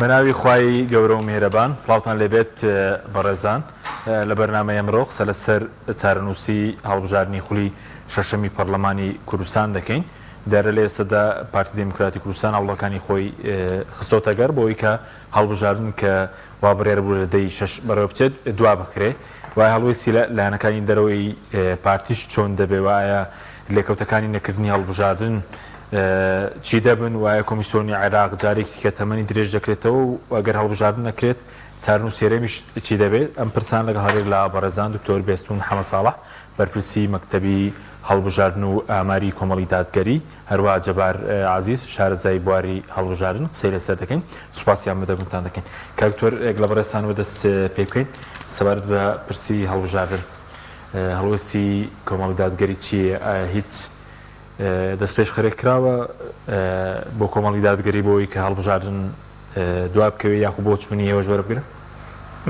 بەناوی خوای گەورە و میهرەبان سڵاوتان لێبێت بەڕێزان لە بەرنامەی ئەمرۆ قسە لەسەر چارەنووسی هەڵبژاردنی خولی شەشەمی پەڕلەمانی کوردستان دەکەین دیارە لە ئێستەدا پارتی دێموکراتی کوردستان هەوڵەکانی خۆی خستۆتە گەڕ بۆ ئەوەی کە هەڵبژاردن کە وا بڕیار بوو لە دەی شەش بەڕێوە بچێت دوا بخرێ وای هەڵوێستی لە لایەنەکانی دەرەوەی پارتیش چۆن دەبێ و ئایا لێکەوتەکانی نەکردنی هەڵبژاردن چی دەبن و ئایا کۆمیسیۆنی عێراق جارێکی دیکە تەمەنی درێژ دەکرێتەوە و ئەگەر هەڵبژاردن نەکرێت چارەنووسی هەرێمیش چی دەبێت؟ ئەم پرسانە لەگەڵ هەریەک لە بەڕێزان دکتۆر بێستوون حەمە ساڵح بەرپرسی مەکتەبی هەڵبژاردن و ئاماری کۆمەڵی دادگەری، هەروەها جەبار عەزیز شارەزای بواری هەڵبژاردن قسەی لەسەر دەکەین. سوپاسی ئامادەبوونتان دەکەین. کاک دکتۆر یەک لە بەڕێزتانەوە دەست پێ بکەین سەبارەت بە پرسی هەڵبژاردن هەڵوێستی کۆمەڵی دادگەری چییە؟ ئایا هیچ دەستپێشخەرێک کراوە بۆ کۆمەڵی دادگەری بۆ ئەوەی کە هەڵبژاردن دوا بکەوێ یاخو بۆچوونی ئێوەش وەربگرن؟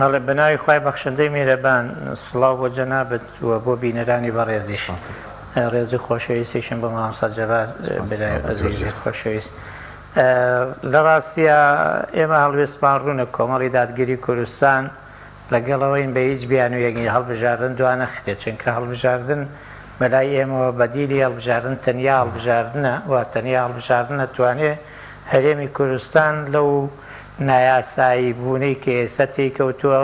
بەڵێ بەناوی خوای بەخشندەی میرەبان سڵاو بۆ جەنابت و بۆ بینەرانی بەڕێزیش ڕێز و خۆشەویستیشم بۆ مامۆستا جەبار برای ئەزیزی خۆشەویست لە ڕاستیا ئێمە هەڵوێستمان ڕوونە کۆمەڵی دادگەری کوردستان لەگەڵ ئەوەین بە هیچ بیانوویەک هەڵبژاردن دوا نەخرێت، چونکە هەڵبژاردن بەلای ئێمەوە بەدیلی هەڵبژاردن تەنیا هەڵبژاردنە و تەنیا هەڵبژاردن ئەتوانێ هەرێمی کوردستان لەو نایاسایی بوونەی کە ئێستا تێی کەوتووە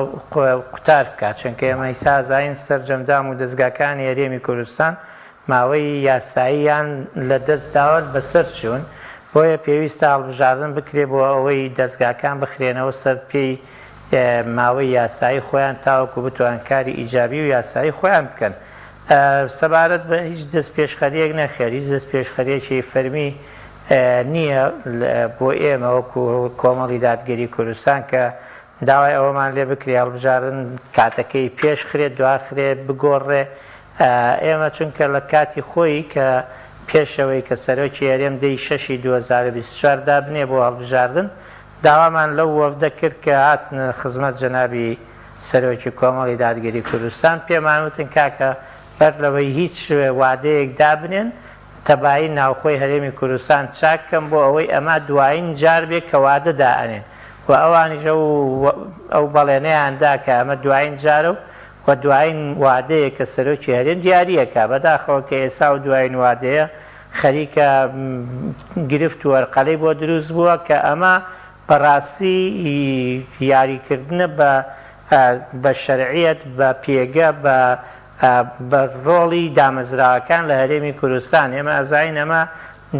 قوتار بکات، چونکە ئێمە ئیستا ئەزانین سەرجەم دام و دەزگاکانی هەرێمی کوردستان ماوەی یاساییان لە دەست داوە بەسەر چوون، بۆیە پێویستە هەڵبژاردن بکرێ بۆ ئەوەی دەزگاکان بخرێنەوە سەر پێی ماوەی یاسایی خۆیان تاوەکو بتوان کاری ئیجابی و یاسایی خۆیان بکەن. سەبارەت بە هیچ دەستپێشخەرییەک نەخێر هیچ دەستپێشخەرییەکی فەرمی نییە بۆ ئێمە وەکو کۆمەڵی دادگەری کوردستان کە داوای ئەوەمان لێ بکرێ هەڵبژاردن کاتەکەی پێش خرێ دواخرێ بگۆڕێ ئێمە چونکە لە کاتی خۆی کە پێشەوەی کە سەرۆکی هەرێم دەی شەشی 2024 دابنێ بۆ هەڵبژاردن داوامان لەو وەفدە کرد کە هاتنە خزمەت جەنابی سەرۆکی کۆمەڵی دادگەری کوردستان، پێمان وتن کاکە بەر لەوەی هیچ وادەیەک دابنێن تەبایی ناوخۆی هەرێمی کوردستان چاک کەن بۆ ئەوەی ئەمە دوایین جار بێ کە وادە دائەنێن و ئەوانیش ئەو ئەو بەڵێنەیان دا کە ئەمە دوایین جارە و و دوایین وادەیە کە سەرۆکی هەرێم دیارییەکا، بەداخەوە کە ئێسا ئەو دوایین وادەیە خەریکە گرفت و ئەرقەلەی بۆ دروست بووە کە ئەمە بەڕاستی یاریکردنە بە بە شەرعیەت، بە پێگە، بە بە ڕۆڵی دامەزراوەکان لە هەرێمی کوردستان. ئێمە ئەزانین ئەمە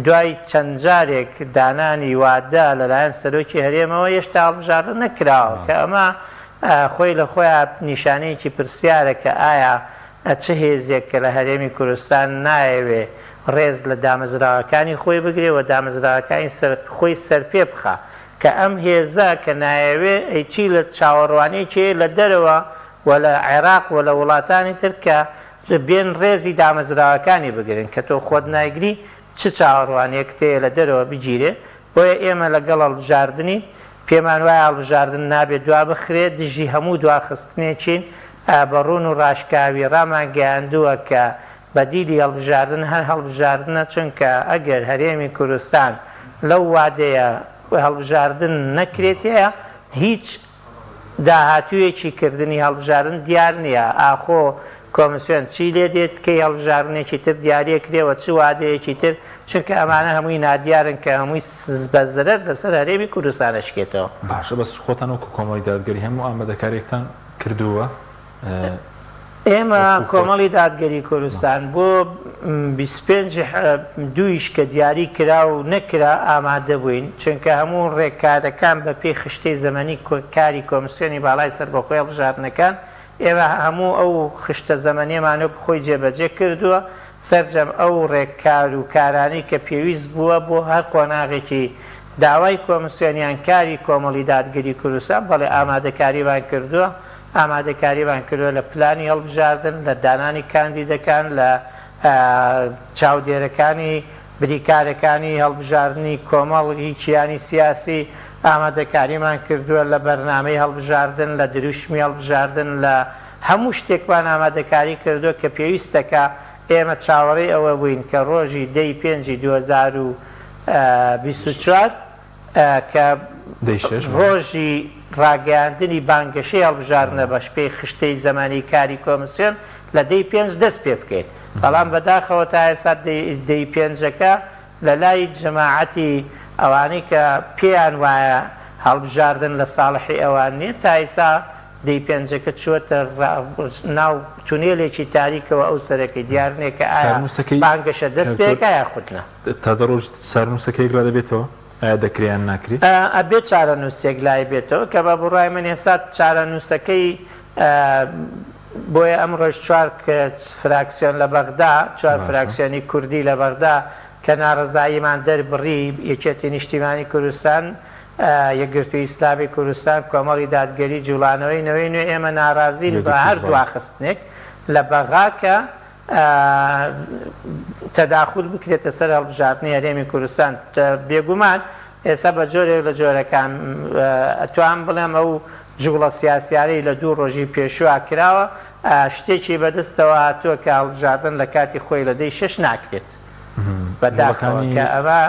دوای چەند جارێک دانانی وادە لەلایەن سەرۆکی هەرێمەوە هێشتا هەڵبژاردن نەکراوە کە ئەمە خۆی لە خۆیا نیشانەیەکی پرسیارە کە ئایا چ هێزێک کە لە هەرێمی کوردستان نایەوێ ڕێز لە دامەزراوەکانی خۆی بگرێ و دامەزراوەکانی سەر خۆی سەرپێ بخا کە ئەم هێزە کە نایەوێ ئەی چی لە چاوەڕوانیەکی هەیە لە دەرەوە و لە عێراق و لە وڵاتانی تر کە بێن ڕێزی دامەزراوەکانی بگرن کە تۆ خۆت نایگری چ چاوەڕوانیەکت هەیە لە دەرەوە بگیرێ بۆیە ئێمە لەگەڵ هەڵبژاردنین، پێمان وایە هەڵبژاردن نابێ دوابخرێ، دژی هەموو دواخستنێکین، بە ڕوون و ڕاشکاوی ڕامانگەیاندووە کە بەدیلی هەڵبژاردن هەر هەڵبژاردنە، چونکە ئەگەر هەرێمی کوردستان لەو وادەیە هەڵبژاردن نەکرێتەیە هیچ داهاتوویەکی کردنی هەڵبژاردن دیار نییە، ئاخۆ کۆمسیۆن چی لێ دێت، کەی هەڵبژاردنێکی تر دیاریەکرێ و چ وادەیەکی تر، چونکە ئەمانە هەمووی نادیارن کە هەمووی بە زەرەر لەسەر هەرێمی کوردستان ئەشکێتەوە. باشە بەس خۆتان وەکو کۆمەڵی دادگەری هەموو ئامادەکاریەکتان کردووە؟ ئێمە کۆمەڵی دادگەری کوردستان بۆ 25 دوویش کە دیاری کرا و نەکرا ئامادە بووین، چونکە هەموو ڕێککارەکان بە پێی خشتەی زەمەنی کاری کۆمسیۆنی باڵای سەربەخۆی هەڵبژاردنەکان، ئێمە هەموو ئەو خشتە زەمەنیەمان وەک خۆی جێبەجێ کردووە، سەرجەم ئەو ڕێککار و کارانەی کە پێویست بووە بۆ هەر قۆناغێکی داوای کۆمسیۆن یان کاری کۆمەڵی دادگەری کوردستان، بەڵێ ئامادەکاریمان کردووە. ئامادەکاریمان کردووە لە پلانی هەڵبژاردن، لە دانانی کاندیدەکان، لە چاودێرەکانی بریکارەکانی هەڵبژاردنی کۆمەڵ ی کیانی سیاسی، ئامادەکاریمان کردووە لە بەرنامەی هەڵبژاردن، لە دروشمی هەڵبژاردن، لە هەموو شتێکمان ئامادەکاری کردووە کە پێویستەکە، ئێمە چاوەڕێی ئەوە بووین کە ڕۆژی دە ی پێنجی 2024 کە. ڕۆژی ڕاگەیاندنی بانگەشەی هەڵبژاردنە بە پێی خشتەی زەمەنی کاری کۆمسیۆن لە دەی پێنج دەست پێ بکەین بەڵام بەداخەوە تا ئێستا دەی پێنجەکە لە لای جەماعەتی ئەوانەی کە پێیان وایە هەڵبژاردن لە ساڵحی ئەوان نیە تا ئیسا دەی پێنجەکە چووەتە ناو تونێلێکی تاریکەوە ئەو سەرەکەی دیار نیە کە ئایا چارەنووسەکەی بانگەشە دەست کاک دکتۆر پێ ئەکا یاخود نا. تا دە ڕۆژ چارەنووسەکە یەکلا دەبێتەوە؟ ئایا دەکرێ یان ناکرێ؟ ئەبێ چارەنووس یەکلایی بێتەوە کە بە بڕوای من ئێستا چارەنووسەکەی بۆیە ئەمڕۆش چوار فراکسیۆن لە بەغدا، چوار باشە. فراکسیۆنی کوردی لە بەغدا کە ناڕەزاییمان دەربڕی، یەکێتی نیشتیمانی کوردستان، یەکگرتووی ئیسلامی کوردستان، کۆمەڵی دادگەری، جوڵانەوەی نەوەی نوێ، ئێمە ناڕازین بە یەکگرتووش هەر بەڵێ. دواخستنێک لە بەغا کە تەداخول بکرێتە سەر هەڵبژاردنی هەرێمی کوردستان. بێگومان ئێستا بە جۆرێک لە جۆرەکان ئەتوانم بڵێم ئەو جوڵە سیاسیانەی لە دوو ڕۆژی پێشووا کراوە شتێکی بەدەستەوە هاتووە کە هەڵبژاردن لە کاتی خۆی لە دەی شەش ناکرێت. بەداخەوە جوڵەکانی. کە ئەمە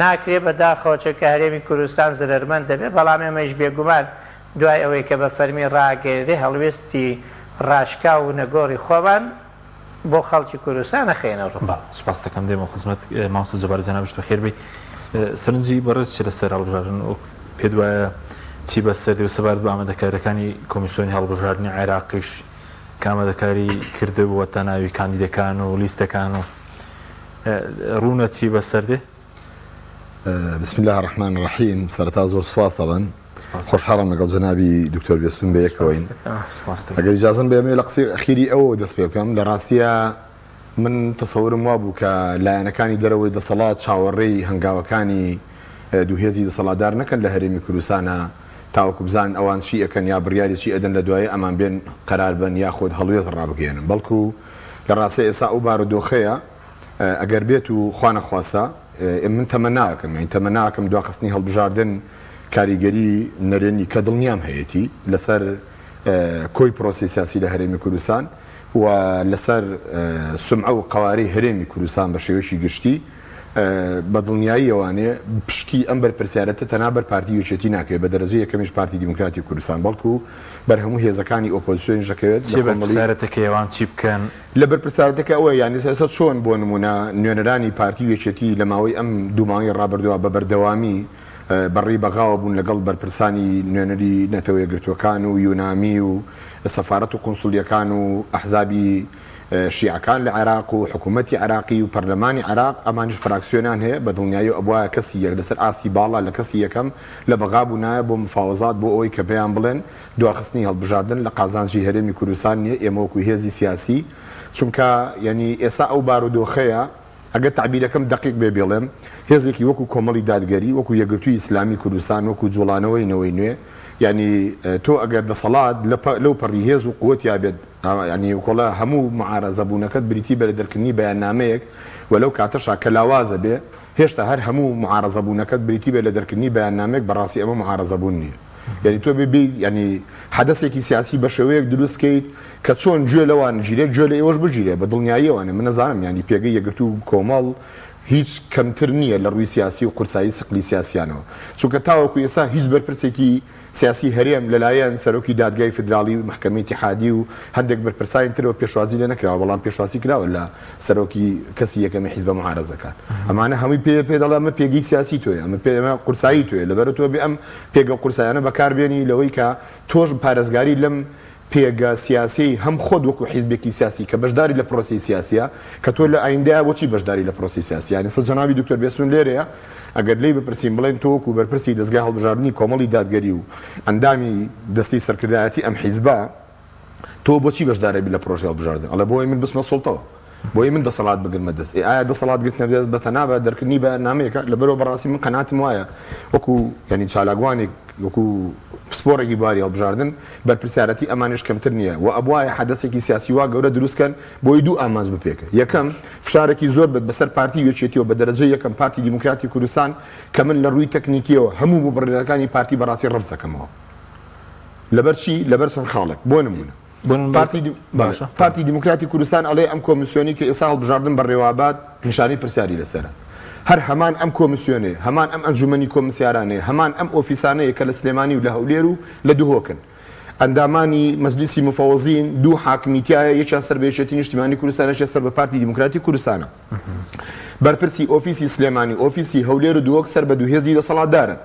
ناکرێت بەداخەوە چونکە هەرێمی کوردستان زەرەرمەند دەبێت، بەڵام ئێمەیش بێگومان دوای ئەوەی کە بە فەرمی ڕاگەیەنرێ هەڵوێستی ڕاشکاو و نەگۆڕی خۆمان بۆ خەڵکی کوردستان ئەخەینە ڕوو. بەڵێ سوپاست دەکەم دێمەوە خزمەت مامۆستا جەبار جەنابیشت بەخێر بێی. سەرنجی بەڕێز چیە لەسەر هەڵبژاردن و پێت وایە چی بەسەر دێ و سەبارەت بە ئامادەکاریەکانی کۆمیسیۆنی هەڵبژاردنی عێراقیش کە ئامادەکاری کردبووە تا ناوی کاندیدەکان و لیستەکان و ڕوونە چی بەسەر دێ؟ بسم اللە الرحمن الرحیم سەرەتا زۆر سوپاس دەڵێم خۆشحاڵم لەگەڵ جەنابی دکتۆر بێستون بەیەکەوەین ئەگەر ئیجازەم بێمێ لە قسەی ئەخیری ئەوەوە دەست پێ بکەم لە ڕاستیە من تەسەورم وابوو کە لایەنەکانی دەرەوەی دەسەڵات چاوەڕێی هەنگاوەکانی دوو هێزی دەسەڵاتدار نەکەن لە هەرێمی کوردستانا تاوەکو بزانن ئەوان چی ئەکەن یا بڕیاری چی ئەدەن لە دوایی ئەمان بێن قەرار بەن یاخود هەڵوێست ڕابگەیەنن بەڵکو لە ڕاستیا ئێستا ئەو بارودۆخەیە ئەگەر بێت و خوا نەخواستە من تەمەنا ئەکەم یانی تەمەنا ئەکەم دواخستنی هەڵبژاردن کاریگەری نەرێنی کە دڵنیام هەیەتی لەسەر کۆی پرۆسەی سیاسی لە هەرێمی کوردستان و لەسەر سومعە و قەوارەی هەرێمی کوردستان بە شێوەیەکی گشتی بە دڵنیاییەوانێ پشکی ئەم بەرپرسیارەتە تەنها بەر پارتی یەکێتی ناکەوێت بە دەرەجەی یەکەمیش پارتی دیموکراتی کوردستان بەڵکو بەر هەموو هێزەکانی ئۆپۆزسیۆنیش دەکەوێت لە چیە کۆمەڵی بەرپرسیارەتەکەی ئەوان چی بکەن؟ لە بەرپرسیارەتەکە ئەوەیە یانی ئێستا چۆن بۆ نموونە نوێنەرانی پارتی و یەکێتی لە ماوەی ئەم دوو مانگەی ڕابردووە بە بەردەوامی بە ڕێی بەغاوە بوون لەگەڵ بەرپرسانی نوێنەری نەتەوە یەکگرتووەکان و یونامی و سەفارەت و قونسولییەکان و ئەحزابی شیعەکان لە عێراق و حکوومەتی عێراقی و پەرلەمانی عێراق، ئەمانیش فراکسیۆنیان هەیە، بە دڵنیاییەوە ئەبوایە کەسی یەک لەسەر ئاستی باڵا لە کەسی یەکەم لە بەغا بوونایە بۆ مفاوەزات بۆ ئەوەی کە پێیان بڵێن دواخستنی هەڵبژاردن لە قازانجی هەرێمی کوردستان نییە، ئێمە وەکو هێزی سیاسی چونکە یانی ئێستا ئەو بارودۆخەیە، ئەگەر تەعبیرەکەم دەقیق بێ بیڵێم، هێزێکی وەکو کۆمەڵی دادگەری، وەکو یەکگرتووی ئیسلامی کوردستان، وەکو جوڵانەوەی نەوەی نوێ، یانی تۆ ئەگەر دەسەڵات لە لەو پەڕی هێز و قوەتیا بێت، یانی کۆڵە هەموو معارەزە بوونەکەت بریتی بێ لە دەرکردنی بەیاننامەیەک و لەو کاتەشا کە لاوازە بێ، هێشتا هەر هەموو معارەزە بوونەکەت بریتی بێ لە دەرکردنی بەیاننامەیەک بەڕاستی ئەمە معارەزە بوون نییە. یانی تۆ بێ بێی یانی حەدەسێکی سیاسی بە شێوەیەک دروست کەیت کە چۆن گوێ لەوان گیرێ گوێ لە ئێوەش بگیرێ بە دڵنیاییەوانێ من ئەزانم یانی پێگەی یەکگرتوو و کۆمەڵ هیچ کەمتر نییە لە ڕووی سیاسی و قورسایی سقلی سیاسیانەوە چونکە تاوەکو ئێستا هیچ بەرپرسێکی سیاسی هەرێم لەلایەن سەرۆکی دادگای فیدراڵی و مەحکەمەی ئیتیحادی و هەندێک بەرپرسانی ترەوە پێشوازی لێ نەکراوە بەڵام پێشوازی کراوە لە سەرۆکی کەسی یەکەمی حیزبە معارەزەکان ئەمانە هەمووی پێ پێ دەڵێ ئەمە پێگەی سیاسی تۆیە ئەمە پێ ئەمە قورسایی تۆیە لەبەرە تۆ بێ ئەم پێگە قورسایانە بەکار بێنی لەوەی کە تۆش پارێزگاری لەم پێگە سیاسیەی هەم خۆت وەکو حیزبێکی سیاسی کە بەشداری لە پرۆسەی سیاسیە کە تۆ لە ئایندەیا بۆچی بەشداری لە پرۆسەی سیاسی یانی سە جەنابی دکتۆر بێستون لێرەیە ئەگەر لێی بپرسین بڵێن تۆ وەکو بەرپرسی دەزگای هەڵبژاردنی کۆمەڵی دادگەری و ئەندامی دەستەی سەرکردایەتی ئەم حیزبە تۆ بۆچی بەشدارەبی لە پرۆژەی هەڵبژاردن؟ ئەڵێ بۆی من بچمە سوڵتەوە، بۆی من دەسەڵات بگرمە دەست. ئێ ئایا دەسەڵات گرتنە دەست بە تەنها بە دەرکردنی بەیاننامەیەکە؟ لەبەرئەوە بەڕاستی من قەناعەتم وایە وەکو یانی چالاکوانێک وەکو پسپۆڕێکی بواری هەڵبژاردن بەرپرسیارەتی ئەمانیش کەمتر نییە و ئەبوایە حەدەسێکی سیاسی وا گەورە دروست کەن بۆی دوو ئامانج بپێکن یەکەم فشارێکی زۆر بێت بەسەر پارتی و یەکێتیەوە بە دەرەجەی یەکەم پارتی دیموکراتی کوردستان کە من لە ڕووی تەکنیکیەوە هەموو بڕیارەکانی پارتی بەڕاستی ڕەفز دەکەمەوە. لەبەر چی؟ لەبەر چەند خاڵێک، بۆ نموونە پارتی باشە پارتی دیموکراتی کوردستان ئەڵێ ئەم کۆمیسیۆنی کە ئێستا هەڵبژاردن بەڕێوابات نیشانەی پرسیاری لەسەرە. هەر هەمان ئەم کۆمسیۆنەیە، هەمان ئەم ئەنجومەنی کۆمسیارانەیە، هەمان ئەم ئۆفیسانەیە کە لە سلێمانی و لە هەولێر و لە دهۆکن. ئەندامانی مەجلیسی مفەوەزین دوو حاکمی تیایە، یەکیان سەر بە یەکێتی نیشتیمانی کوردستان، یەکیان سەر بە پارتی دیموکراتی کوردستانە. بەرپرسی ئۆفیسی سلێمانی و ئۆفیسی هەولێر و دهۆک سەر بە دوو هێزی دەسەڵاتدارن.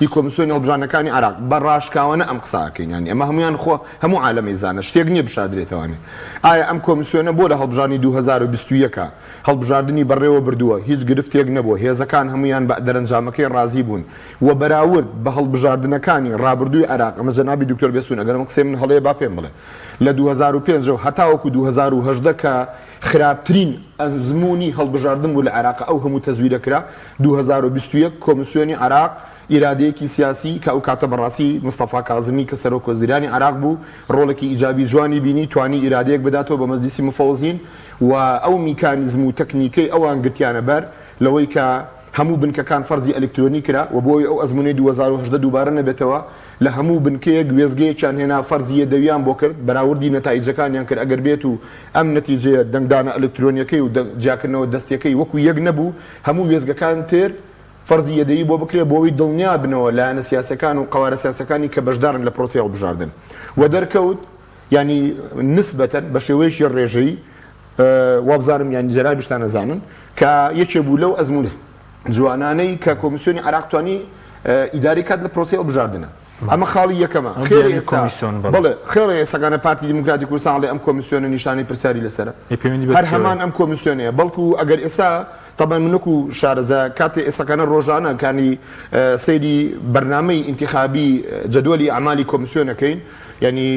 هی کۆمسیۆنی هەڵبژاردنەکانی عێراق. بە ڕاشکاوانە ئەم قسە ئەکەین. یانی ئەمە هەموویان خۆ هەموو عالەم ئەیزانە. شتێک نییە بشاردرێتەوانێ. ئایا ئەم کۆمسیۆنە بۆ لە هەڵبژاردنی 2021 ا هەڵبژاردنی بەڕێوە بردووە هیچ گرفتێک نەبووە هێزەکان هەموویان بە دەرەنجامەکەی ڕازی بوون و بەراورد بە هەڵبژاردنەکانی ڕابردووی عێراق ئەمە جەنابی دکتۆر بێستوون ئەگەر ئەم قسەی من هەڵەیە با پێم بڵێ لە 2005 ەوە هەتاوەکو 2018 کە خراپترین ئەزموونی هەڵبژاردن بوو لە عێراق ئەو هەموو تەزویرە کرا 2021 کۆمسیۆنی عێراق ئیرادەیەکی سیاسی کە ئەو کاتە بەڕاستی مستەفا کازمی کە سەرۆک وەزیرانی عێراق بوو ڕۆڵێکی ئیجابی جوانی بینی توانی ئیرادەیەک بداتەوە بە مەجلیسی مفەوەزین و ئەو میکانیزم و تەکنیکەی ئەوان گرتیانە بەر لەوەی کە هەموو بنکەکان فەرزی ئەلکترۆنی کرا و بۆ ئەوەی ئەو ئەزموونەی 2018 دووبارە نەبێتەوە لە هەموو بنکەیەک وێستگەیەکیان هێنا فەرزی یەدەویان بۆ کرد بەراوردی نەتائیجەکانیان کرد ئەگەر بێت و ئەم نەتیجەیە دەنگدانە ئەلکترۆنیەکەی و جیاکردنەوە دەستیەکەی وەکو یەک نەبوو هەموو وێستگەکان تر فەرزی یەدەوی بۆ بکرێت بۆ ئەوەی دڵنیا بنەوە لایەنە سیاسیەکان و قەوارە سیاسیەکانی کە بەشدارن لە پرۆسەی هەڵبژاردن و دەرکەوت یانی نسبەتەن بە شێوەیەکی ڕێژەیی وابزانم یانی جەنابیشتان ئەزانن کە یەکێ بوو لەو ئەزموونە جوانانەی کە کۆمیسیۆنی عێراق توانی ئیداری کات لە پرۆسەی هەڵبژاردنە. ئەمە خاڵی یەکەمە. خێرە ئێستا بەڵێ خێرە ئێستاکانە پارتی دیموکراتی کوردستان ئەڵێ ئەم کۆمیسیۆنە نیشانەی پرسیاری لەسەرە. هەر هەمان ئەم کۆمیسیۆنەیە بەڵکو ئەگەر ئێستا تەبعەن من وەکو شارەزا کاتێ ئێستاکانە ڕۆژانە کانی سەیری بەرنامەی ئینتیخابی جەدوەلی ئەعمالی کۆمیسیۆن ئەکەین یانی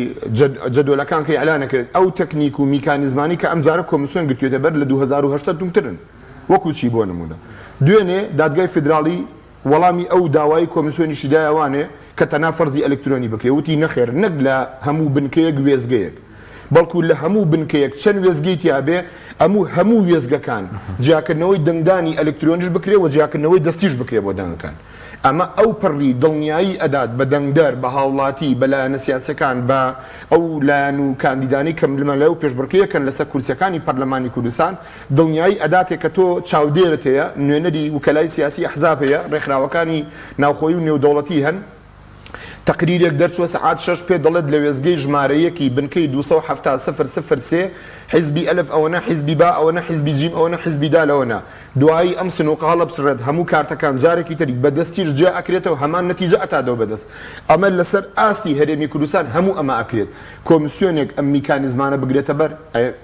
جەدوەلەکان کە ئیعلان ئەکرێت ئەو تەکنیک و میکانیزمانەی کە ئەمجارە کۆمیسیۆن گرتوێتە بەر لە 2008 توندترن وەکو چی بۆ نمونە دوێنێ دادگای فیدراڵی وەڵامی ئەو داوای کۆمیسیۆنیشی دایەوانێ کە تەنها فەرزی ئەلکترۆنی بکرێ وتی نەخێر نەک لە هەموو بنکەیەک وێستگەیەک بەڵکو لە هەموو بنکەیەک چەند وێستگەی تیابێ ئەموو هەموو وێستگەکان جیاکردنەوەی دەنگدانی ئەلکترۆنیش بکرێ و جیاکردنەوەی دەستیش بکرێ بۆ دەنگەکان. ئەمە ئەو پەڕی دڵنیایی ئەدات بە دەنگدەر، بە هاوڵاتی، بە لایەنە سیاسیەکان، بە ئەو لایەن و کاندیدانەی کە ململانێ و پێشبڕکێ ئەکەن لەسەر کورسیەکانی پەرلەمانی کوردستان، دڵنیایی ئەداتێ کە تۆ چاودێرت هەیە، نوێنەری وکەلای سیاسی ئەحزاب هەیە، ڕێکخراوەکانی ناوخۆیی و نێودەوڵەتی هەن. تەقریرێک دەرچووە سەعات شەش پێ دەڵێت لە وێستگەی ژمارە یەکی بنکەی 270 سفر سفر سێ حیزبی ئەلف ئەوەنە حیزبی با ئەوەنە حیزبی جیم ئەوەنە حیزبی دال ئەوەنە دوایی ئەم سنوقە هەڵەپچڕێت هەموو کارتەکان جارێکی تر بە دەستیش جیا ئەکرێتەوە هەمان نەتیجە ئەتادەوە بە دەست ئەمە لەسەر ئاستی هەرێمی کوردستان هەموو ئەمە ئەکرێت کۆمسیۆنێک ئەم میکانیزمانە بگرێتە بەر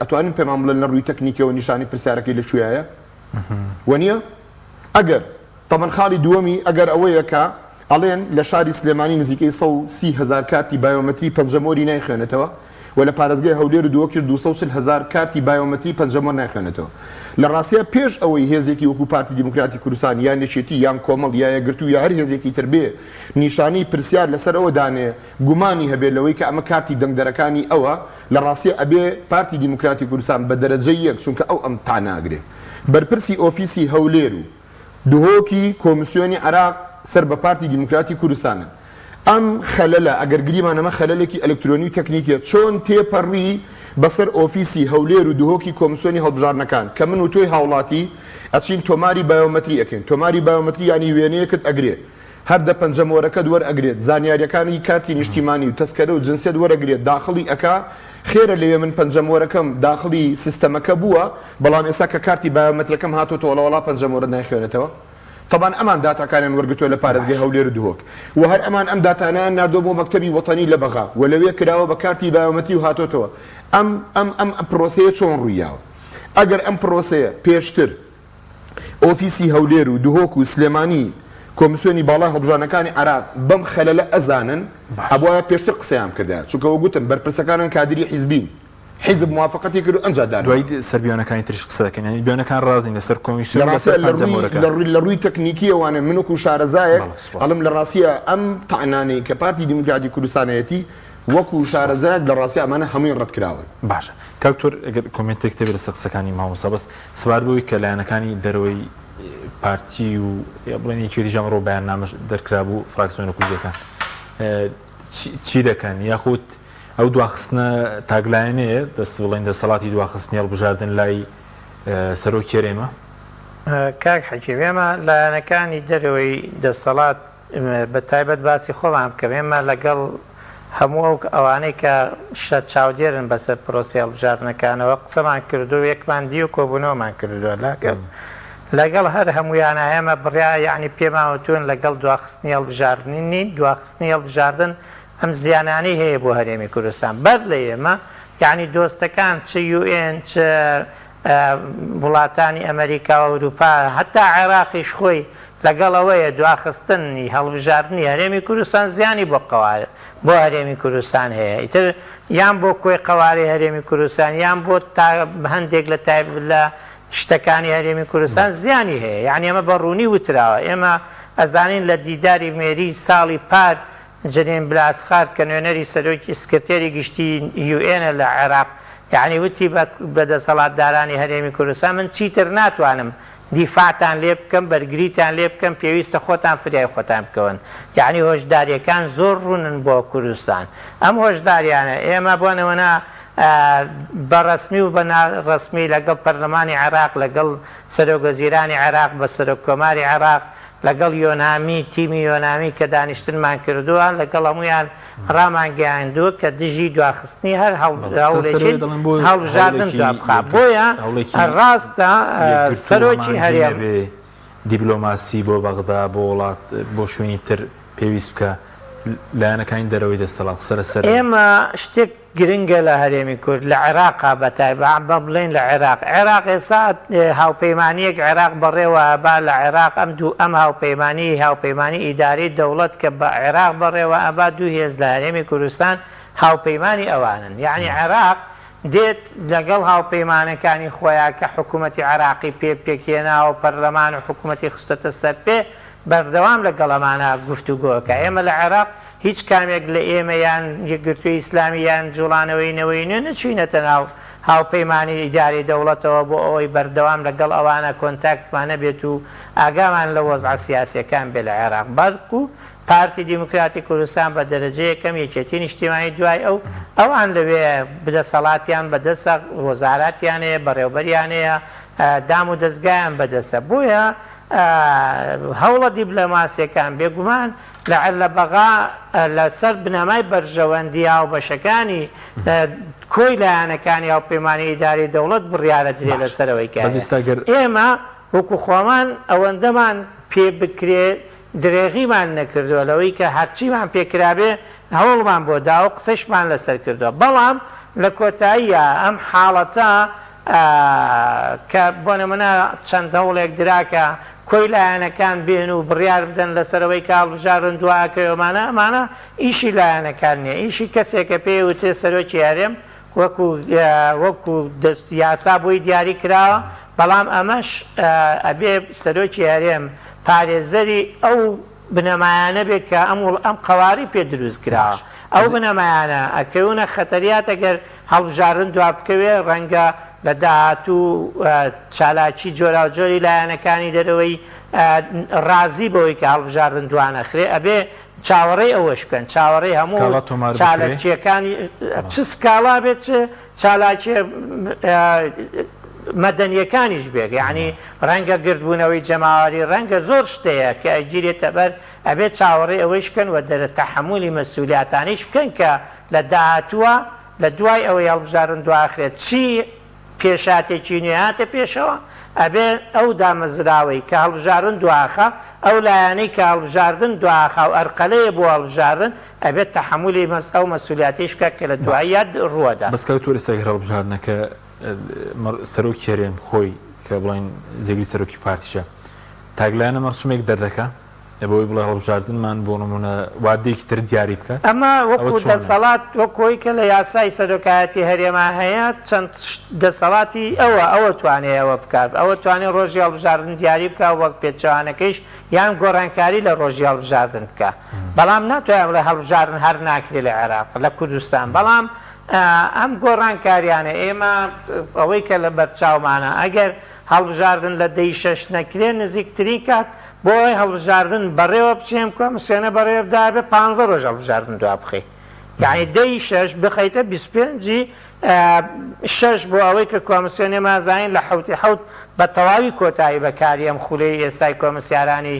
ئەتوانن پێمان بڵێن لە ڕووی تەکنیکیەوە نیشانەی پرسیارەکەی لە کوێیە وەنیە؟ ئەگەر تەبەن خاڵی دووەمی ئەگەر ئەوەیە کە ئەڵێن لە شاری سلێمانی نزیکەی 130 هەزار کارتی بایۆمەتری پەنجەمۆری نایخوێنێتەوە و لە پارێزگای هەولێر و دهۆکیش 240 هەزار کارتی بایۆمەتری پەنجەمۆر نایخوێنێتەوە. لە ڕاستیا پێش ئەوەی هێزێکی وەکو پارتی دیموکراتی کوردستان یان یەکێتی یان کۆمەڵ یا یەکگرتوو یا هەر هێزێکی تر بێ نیشانەی پرسیار لەسەر ئەوە دانێ گومانی هەبێ لەوەی کە ئەمە کارتی دەنگدەرەکانی ئەوە لە ڕاستیا ئەبێ پارتی دیموکراتی کوردستان بە دەرەجەی یەک چونکە ئەو ئەم تانە ئەگرێ بەرپرسی ئۆفیسی هەولێر و دهۆکی کۆمسیۆنی عێراق سەر بە پارتی دیموکراتی کوردستانن. ئەم خەلەلە، ئەگەر گریمان ئەمە خەلەلێکی ئەلکترۆنی و تەکنیکیە، چۆن تێپەڕی بەسەر ئۆفیسی هەولێر و دهۆکی کۆمسیۆنی هەڵبژاردنەکان کە من و تۆی هاوڵاتی ئەچین تۆماری بایۆمەتری ئەکەین، تۆماری بایۆمەتری یانی وێنەیەکت ئەگرێ، هەر دە پەنجەمۆرەکەت وەرئەگرێت، زانیاریەکانی کارتی نیشتیمانی و تەسکەرە و جنسیەت وەرەگرێت داخڵی ئەکا، خێرە لەوێ من پەنجەمۆرەکەم داخڵی سیستەمەکە بووە، بەڵام ئێستا کە کارتی بایۆمەترەکەم هاتۆتەوە وەڵا پەنجەمۆرەت نایخوێنێتەوە. تەبان ئەمان داتاکانیان وەرگرتووە لە پارێزگای باش. هەولێر و دهۆک و هەر ئەمان ئەم داتانەیان ناردووە بۆ مەکتەبی وەتەنی لە بەغا و لەوێ کراوە بە کارتی بایۆمەتری و هاتۆتەوە. ئەم ئەم ئەم پرۆسەیە چۆن ڕوویداوە؟ ئەگەر ئەم پرۆسەیە پێشتر ئۆفیسی هەولێر و دهۆک و سلێمانی کۆمسیۆنی باڵای هەڵبژاردنەکانی عێراق بەم خەلەلە ئەزانن، باش. ئەبوایە پێشتر قسەیان بکردایە، چونکە وەک گوتم بەرپرسەکانن کادیری حیزبین، حیزب موافەقەتی کرد و ئەنجا دانراوە. دوایی سەر بیانەکانی تریش قسە دەکەین، یانی بیانەکان ڕازین لەسەر لە کۆمیسیۆن ڕاستیا لەسەر لە ڕووی پەنجەمۆرەکە. لە ڕووی لە ڕووی تەکنیکییەوانێ من وەکوو شارەزایەک بەڵێ سوپاس. ئەڵێم لە ڕاستیا ئەم تەعنانەی کە پارتی دیموکراتی کوردستان هەیەتی وەکوو سوپاس. شارەزایەک لە ڕاستیا ئەمانە هەمووی ڕەتکراون. باشە کاک دکتۆر ئەگەر comment ێکت هەبێ لەسەر قسەکانی مامۆستا بەس سەبارەت بەوەی کە لایەنەکانی دەرەوەی پارتی و یا بڵێن یەکێتیش ئەمڕۆ بەیاننامەش دەرکرابوو فراکسیۆنە کوردیەکان چی دەکەن یاخود ئەو دواخستنە تاکلایەنەیە دەست بڵێن دەسەڵاتی دواخستنی هەڵبژاردن لای سەرۆکی هەرێمە؟ کاک حەکیم ئێمە لایەنەکانی دەرەوەی دەسەڵات بە تایبەت باسی خۆمان بکەم ئێمە لەگەڵ هەموو ئەو ئەوانەی کە شە چاودێرن بەسەر پرۆسەی هەڵبژاردنەکانەوە قسەمان کردو یەکمان دی و کۆبوونەوەمان کردووە لەگەڵ لەگەڵ هەر هەموویانە ئێمە بڕیا یەعنی پێمان وتوون لەگەڵ دواخستنی هەڵبژاردنی نین دواخستنی هەڵبژاردن ئەم زیانانەی هەیە بۆ هەرێمی کوردستان بەر لە ئێمە یەعنی دۆستەکان چ یوئێن چ وڵاتانی ئەمەریکا و ئەوروپا هەتا عێراقیش خۆی لەگەڵ ئەوەیە دواخستنی هەڵبژاردنی هەرێمی کوردستان زیانی بۆ قەوارە بۆ هەرێمی کوردستان هەیە ئیتر یان بۆ کۆی قەوارەی هەرێمی کوردستان یان بۆ تا هەندێک لە تایب لە شتەکانی هەرێمی کوردستان زیانی هەیە یعنی ئەمە بە ڕوونی وتراوە ئێمە ئەزانین لە دیداری مێری ساڵی پار جنین بلاسخارت کە نوێنەری سەرۆکی سکرتێری گشتی یو ئێنە لە عێراق یەعنی وتی بە بە دەسەڵاتدارانی هەرێمی کوردستان من چیتر ناتوانم دیفاعتان لێ بکەم بەرگریتان لێ بکەم پێویستە خۆتان فریای خۆتان بکەون یەعنی هۆشداریەکان زۆر ڕوونن بۆ کوردستان ئەم هۆشداریانە ئێمە بۆ نمونە بە ڕەسمی و بە ناڕەسمی لەگەڵ پەرلەمانی عێراق لەگەڵ سەرۆک وەزیرانی عێراق بە سەرۆک کۆماری عێراق لەگەڵ یۆنامی، تیمی یۆنامی کە دانیشتنمان کردووە، لەگەڵ هەموویان ڕامانگەیاندووە کە دژی دواخستنی هەر هەوڵێکین هەڵبژاردن دوابخا. بۆیە ڕاستە سەرۆکی هەرێم. دیبلۆماسی بۆ بەغدا، بۆ وڵات، بۆ شوێنی تر پێویست بکا، لایەنەکانی دەرەوەی دەستەڵات قسە لەسەر. ئێمە شتێک گرنگە لە هەرێمی کورد لە عێراقا بە تایبە بە بڵێین لە عێراق عێراق ئێستا هاوپەیمانیەک عێراق بەڕێوە ئەبا لە عێراق ئەم دوو ئەم هاوپەیمانی هاوپەیمانی ئیدارەی دەوڵەت کە بە عێراق بەڕێوە ئەبا دوو هێز لە هەرێمی کوردستان هاوپەیمانی ئەوانن یەعنی عێراق دێت لەگەڵ هاوپەیمانەکانی خۆیا کە حکوومەتی عێراقی پێ پێکهێناوە پەرلەمان و حکوومەتی خستۆتە سەر پێ بەردەوام لەگەڵ ئەمانە گفتوگۆ ئەکا. ئێمە لە عێراق هیچ کامێک لە ئێمە یان یەکگرتووی ئیسلامی یان جوڵانەوەی نەوەی نوێ نەچووینەتە ناو هاوپەیمانی ئیدارەی دەوڵەتەوە بۆ ئەوەی بەردەوام لەگەڵ ئەوانە کۆنتاکتمان هەبێت و ئاگامان لە وەزعە سیاسیەکان بێ لە عێراق بەڵکو پارتی دیموکراتی کوردستان بە دەرەجە یەکەم یەکێتی نیشتیمانی دوای ئەو ئەوان لەوێ بدەسەڵاتیان بەدەسە وەزاراتیان هەیە بەڕێوبەریان هەیە دام و دەزگایان بەدەسە بۆیە هەوڵە دیبلۆماسیەکان بێگومان لە لە بەغا لە سەر بنەمای بەرژەوەندی هاوبەشەکانی کۆی لایەنەکانی هاوپەیمانی ئیداری دەوڵەت بڕیارە درێ باش لە سەرەوەی کە بەس هەیە ئیستا گەر ئێمە وەکو خۆمان ئەوەندەمان پێ بکرێ درێغیمان نەکردووە لەوەی کە هەرچیمان پێ کرابێ هەوڵمان بۆ داوە قسەشمان لەسەر کردووە بەڵام لە کۆتاییا ئەم حاڵەتە کە بۆ نمونە چەند هەوڵێک درا کە کۆی لایەنەکان بێن و بڕیار بدەن لەسەر ئەوەی کە هەڵبژاردن دوا ئەکەوێ ئەمانە ئەمانە ئیشی لایەنەکان نیە ئیشی کەسێکە پێی وترێ سەرۆکی هەرێم وەکو وەکو دەست یاسا بۆی دیاری کراوە بەڵام ئەمەش ئەبێ سەرۆکی هەرێم پارێزەری ئەو بنەمایانە بێت کە ئەم وڵ ئەم قەوارەی پێ دروست کراوە باش ئەو بەس بنەمایانە ئەکەونە خەتەریات ئەگەر هەڵبژاردن دوابکەوێ ڕەنگە لە داهاتوو چالاکی جۆراوجۆری لایەنەکانی دەرەوەی ڕازی بەوەی کە هەڵبژاردن دوانەخرێ ئەبێ چاوەڕێی ئەوەش بکەن چاوەڕێی هەموو سکاڵا تۆمار بکرێ چاالکیەکانی چ سکاڵا بێت چ چالاکیە مەدەنیەکانیش بێت یەعنی ڕەنگە گردبوونەوەی جەماوەری ڕەنگە زۆر شت هەیە کە ئەگیرێتە بەر ئەبێت چاوەڕێی ئەوەیش بکەن و دەرە تەحەمولی مەسولیاتانەیش بکەن کە لە داهاتووە لە دوای ئەوەی هەڵبژاردن دواخرێت چی پێشهاتێکی نوێ هاتە پێشەوە ئەبێ ئەو دامەزراوەی کە هەڵبژاردن دواخا ئەو لایەنەی کە هەڵبژاردن دواخا و ئەرقەلەیە بۆ هەڵبژاردن ئەبێت تەحەمولی ئەو مەسولیاتەیش بکات کە لە باش دواییا ڕووەدا. بەس کاک تۆ ئێستا گەر هەڵبژاردنەکە سەرۆکی هەرێم خۆی کە بڵێین جێگری سەرۆکی پارتیشە تاکلایەنە مەرسومێک دەردەکا بەوەی بڵێ هەڵبژاردنمان بۆ نمونە وادەیەکی تر دیاری بکات ئەمە ئەوە وەکو چۆنە؟ دەسەڵات وەکو ئەوەی کە لە یاسای سەرۆکایەتی هەرێما هەیە چەند دەسەڵاتی ئەوە ئەوە توانێ ئەوە بکات ئەوە توانێ ڕۆژی هەڵبژاردن دیاری بکا وەک پێچەوانەکەیش یان گۆڕانکاری لە ڕۆژی هەڵبژاردن بکا بەڵام ناتوانێ بڵێ هەڵبژاردن هەر ناکرێ لە عێراق لە کوردستان بەڵام ئەم گۆڕانکاریانە ئێمە ئەوەی کە لە بەرچاومانە ئەگەر هەڵبژاردن لە دەی شەش نەکرێ نزیکترین کات بۆ ئەوەی هەڵبژاردن بەڕێوە بچێ ئەم کۆمسیۆنە بەڕێوە بدایە بێ پانزە ڕۆژ هەڵبژاردن دوا بخەی. یەعنی دەی شەش بخەیتە 25 ی شەش بۆ ئەوەی کە کۆمسیۆن ئێمە ئەزانین لە حەوتی حەوت بە تەواوی کۆتایی بە کاری ئەم خولەی ئێستای کۆمسیارانی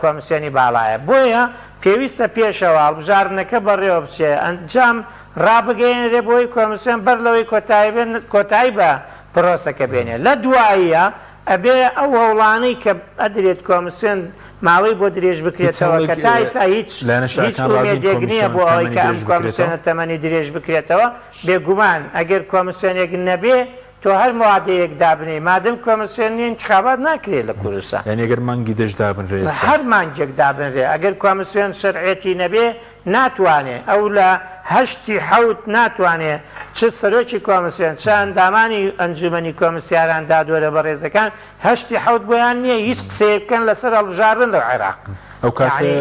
کۆمسیۆنی باڵایە بۆیە پێویستە پێشەوە هەڵبژاردنەکە بەڕێوە بچێ ئەنجام ڕابگەیەنرێ بۆی کۆمسیۆن بەر لەوەی کۆتایی بێ کۆتایی بە پرۆسەکە بێنێ لە دواییە ئەبێ ئەو هەوڵانەی کە ئەدرێت کۆمسیۆن ماوەی بۆ درێژ هیچ بکرێتەوە هەوڵێک کە تا ئیستا هیچ لایەنە هیچ شیعەکان ڕازین ئومێدێک نییە کۆمیسیۆن بۆ ئەوەی تەمەنی کە ئەم درێژ کۆمسیۆنە بکرێتەوە؟ تەمەنی درێژ بکرێتەوە بێگومان ئەگەر کۆمسیۆنێک نەبێ تۆ هەر مادەیەک دابنێی مادەم کۆمسیۆن نییە ئینتخابات ناکرێ لە کوردستان. یانی ئەگەر مانگی دەش دابنرێ ئێستا؟ هەر مانگێک دابنرێ ئەگەر کۆمسیۆن شەرعیەتی نەبێ ناتوانێ ئەو لە هەشتی حەوت ناتوانێ چ سەرۆکی کۆمسیۆن چ ئەندامانی ئەنجومەنی کۆمسیاران دادوەرە بەڕێزەکان هەشتی حەوت بۆیان نییە هیچ قسەیەک بکەن لەسەر هەڵبژاردن لە عێراق ئەو کاتە یەعنی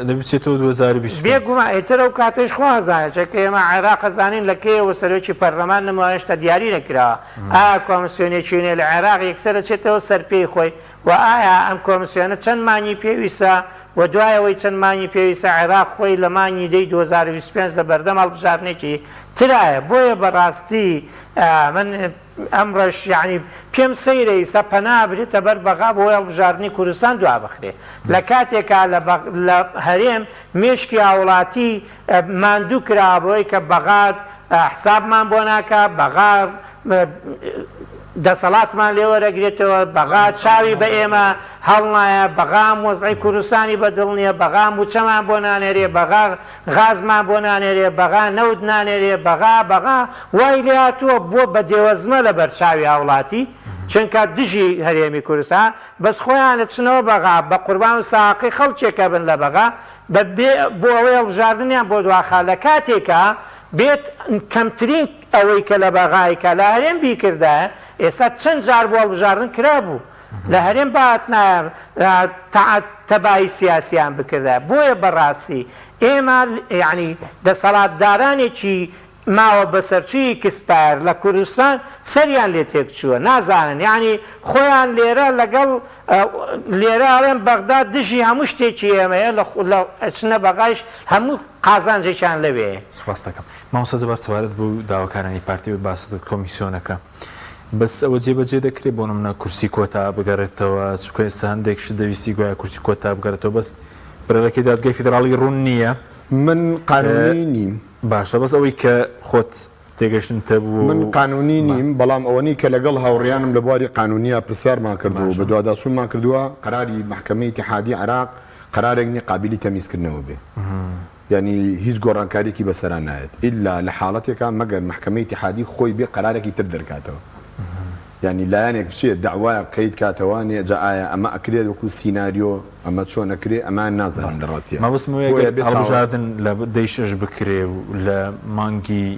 دەبێ بچێتەوە 2025. بێگومان ئیتر ئەو کاتەیش خوا ئەزانێ چونکە ئێمە عێراق ئەزانین لە کەیەوە سەرۆکی پەرلەمان نەماوە هێشتا دیاری نەکراوە ئایا کۆمسیۆنێکی نوێ لە عێراق یەکسەر ئەچێتەوە سەر پێی خۆی وە ئایا ئەم کۆمسیۆنە چەند مانگی پێویستە و دوای ئەوەی چەند مانگی پێویستە عێراق خۆی لە مانگی دەی 2025 لە بەردەم هەڵبژاردنێکی ترایە بۆیە بەڕاستی من ئەمڕۆش یەعنی پێم سەیرە ئیسا پەنا ئەبرێتە بەر بەغا بۆ ئەوەی هەڵبژاردنی کوردستان دوابخرێ لە کاتێکا لە لە هەرێم مێشکی هاوڵاتی ماندوو کراوە بەوەی کە بەغا حسابمان بۆ ناکا بەغا دەسەڵاتمان لێ وەرەگرێتەوە بەغا چاوی بە ئێمە هەڵنایە بەغا ئەم وەزعی کوردستانی بە دڵ نییە بەغا مووچەمان بۆ نانێرێ بەغا غازمان بۆ نانێرێ بەغا نەوت نانێرێ بەغا بەغا وای لێهاتووە بووە بە دێوەزمە لە بەر چاوی هاوڵاتی چونکە دژی هەرێمی کوردستان بەس خۆیان ئەچنەوە بەغا بە قوربان و ساقی خەڵکێک ئەبن لە بەغا بە بێ بۆ ئەوەی هەڵبژاردنیان بۆ دواخا لە کاتێکا بێت کەمترین ئەوەی کە لە بەغا ئەیکا لە هەرێم بیکردایە ئێستا چەند جار بۆ هەڵبژاردن کرابوو لە هەرێم بهاتنایە تەبایی سیاسیان بکردایە بۆیە بەڕاستی ئێمە یەعنی دەسەڵاتدارانێکی ماوە بەسەرچووی ئیکسپایەر لە کوردستان سەریان لێ تێکچووە نازانن یەعنی خۆیان لێرە لەگەڵ لێرە ئەڵێن بەغدا دژی هەموو شتێکی ئێمەیە لە ئەچنە بەغایش سوپاست. هەموو قازانجێکیان لەوێیە. سوپاست دەکەم مامۆستا جەبار سەبارەت بەو داواکارانی پارتی و باست کرد کۆمیسیۆنەکە بەس ئەوە جێبەجێ دەکرێت بۆ نمونە کورسی کۆتا بگەڕێتەوە چونکە ئێستا هەندێک شت دەویستی گوایە کورسی کۆتا بگەڕێتەوە بەس بڕیارەکەی دادگای فیدراڵی ڕوون نییە. من قانونی نیم. باشە بەس ئەوەی کە خۆت تێگەشتنت هەبوو من و قانونی با. نیم بەڵام ئەوەنەی کە لەگەڵ هاوڕێیانم لە بواری قانونیا پرسیارمان کردووە و باشە. بەدواداچوونمان کردووە قەراری مەحکەمەی ئیتیحادی عێراق قەرارێک نیە قابیلی تەمیزکردنەوە بێ یانی هیچ گۆڕانکاریەکی بەسەرا نایەت ئیلا لە حاڵەتێکا مەگەر مەحکەمەی ئیتیحادی خۆی بێ قەرارێکی تر دەرکاتەوە یانی لایەنێک بچێ دەعوایەک قەید کاتەوە نێ جا ئایا ئەمە ئەکرێت وەکو سیناریۆ ئەمە چۆن ئەکرێ ئەمەیان نازانم لە ڕاستیا مەبەستم ئەوەیە بۆیە گەر بێ چاوەڕ هەڵبژاردن لە دەی شەش بکرێ و لە مانگی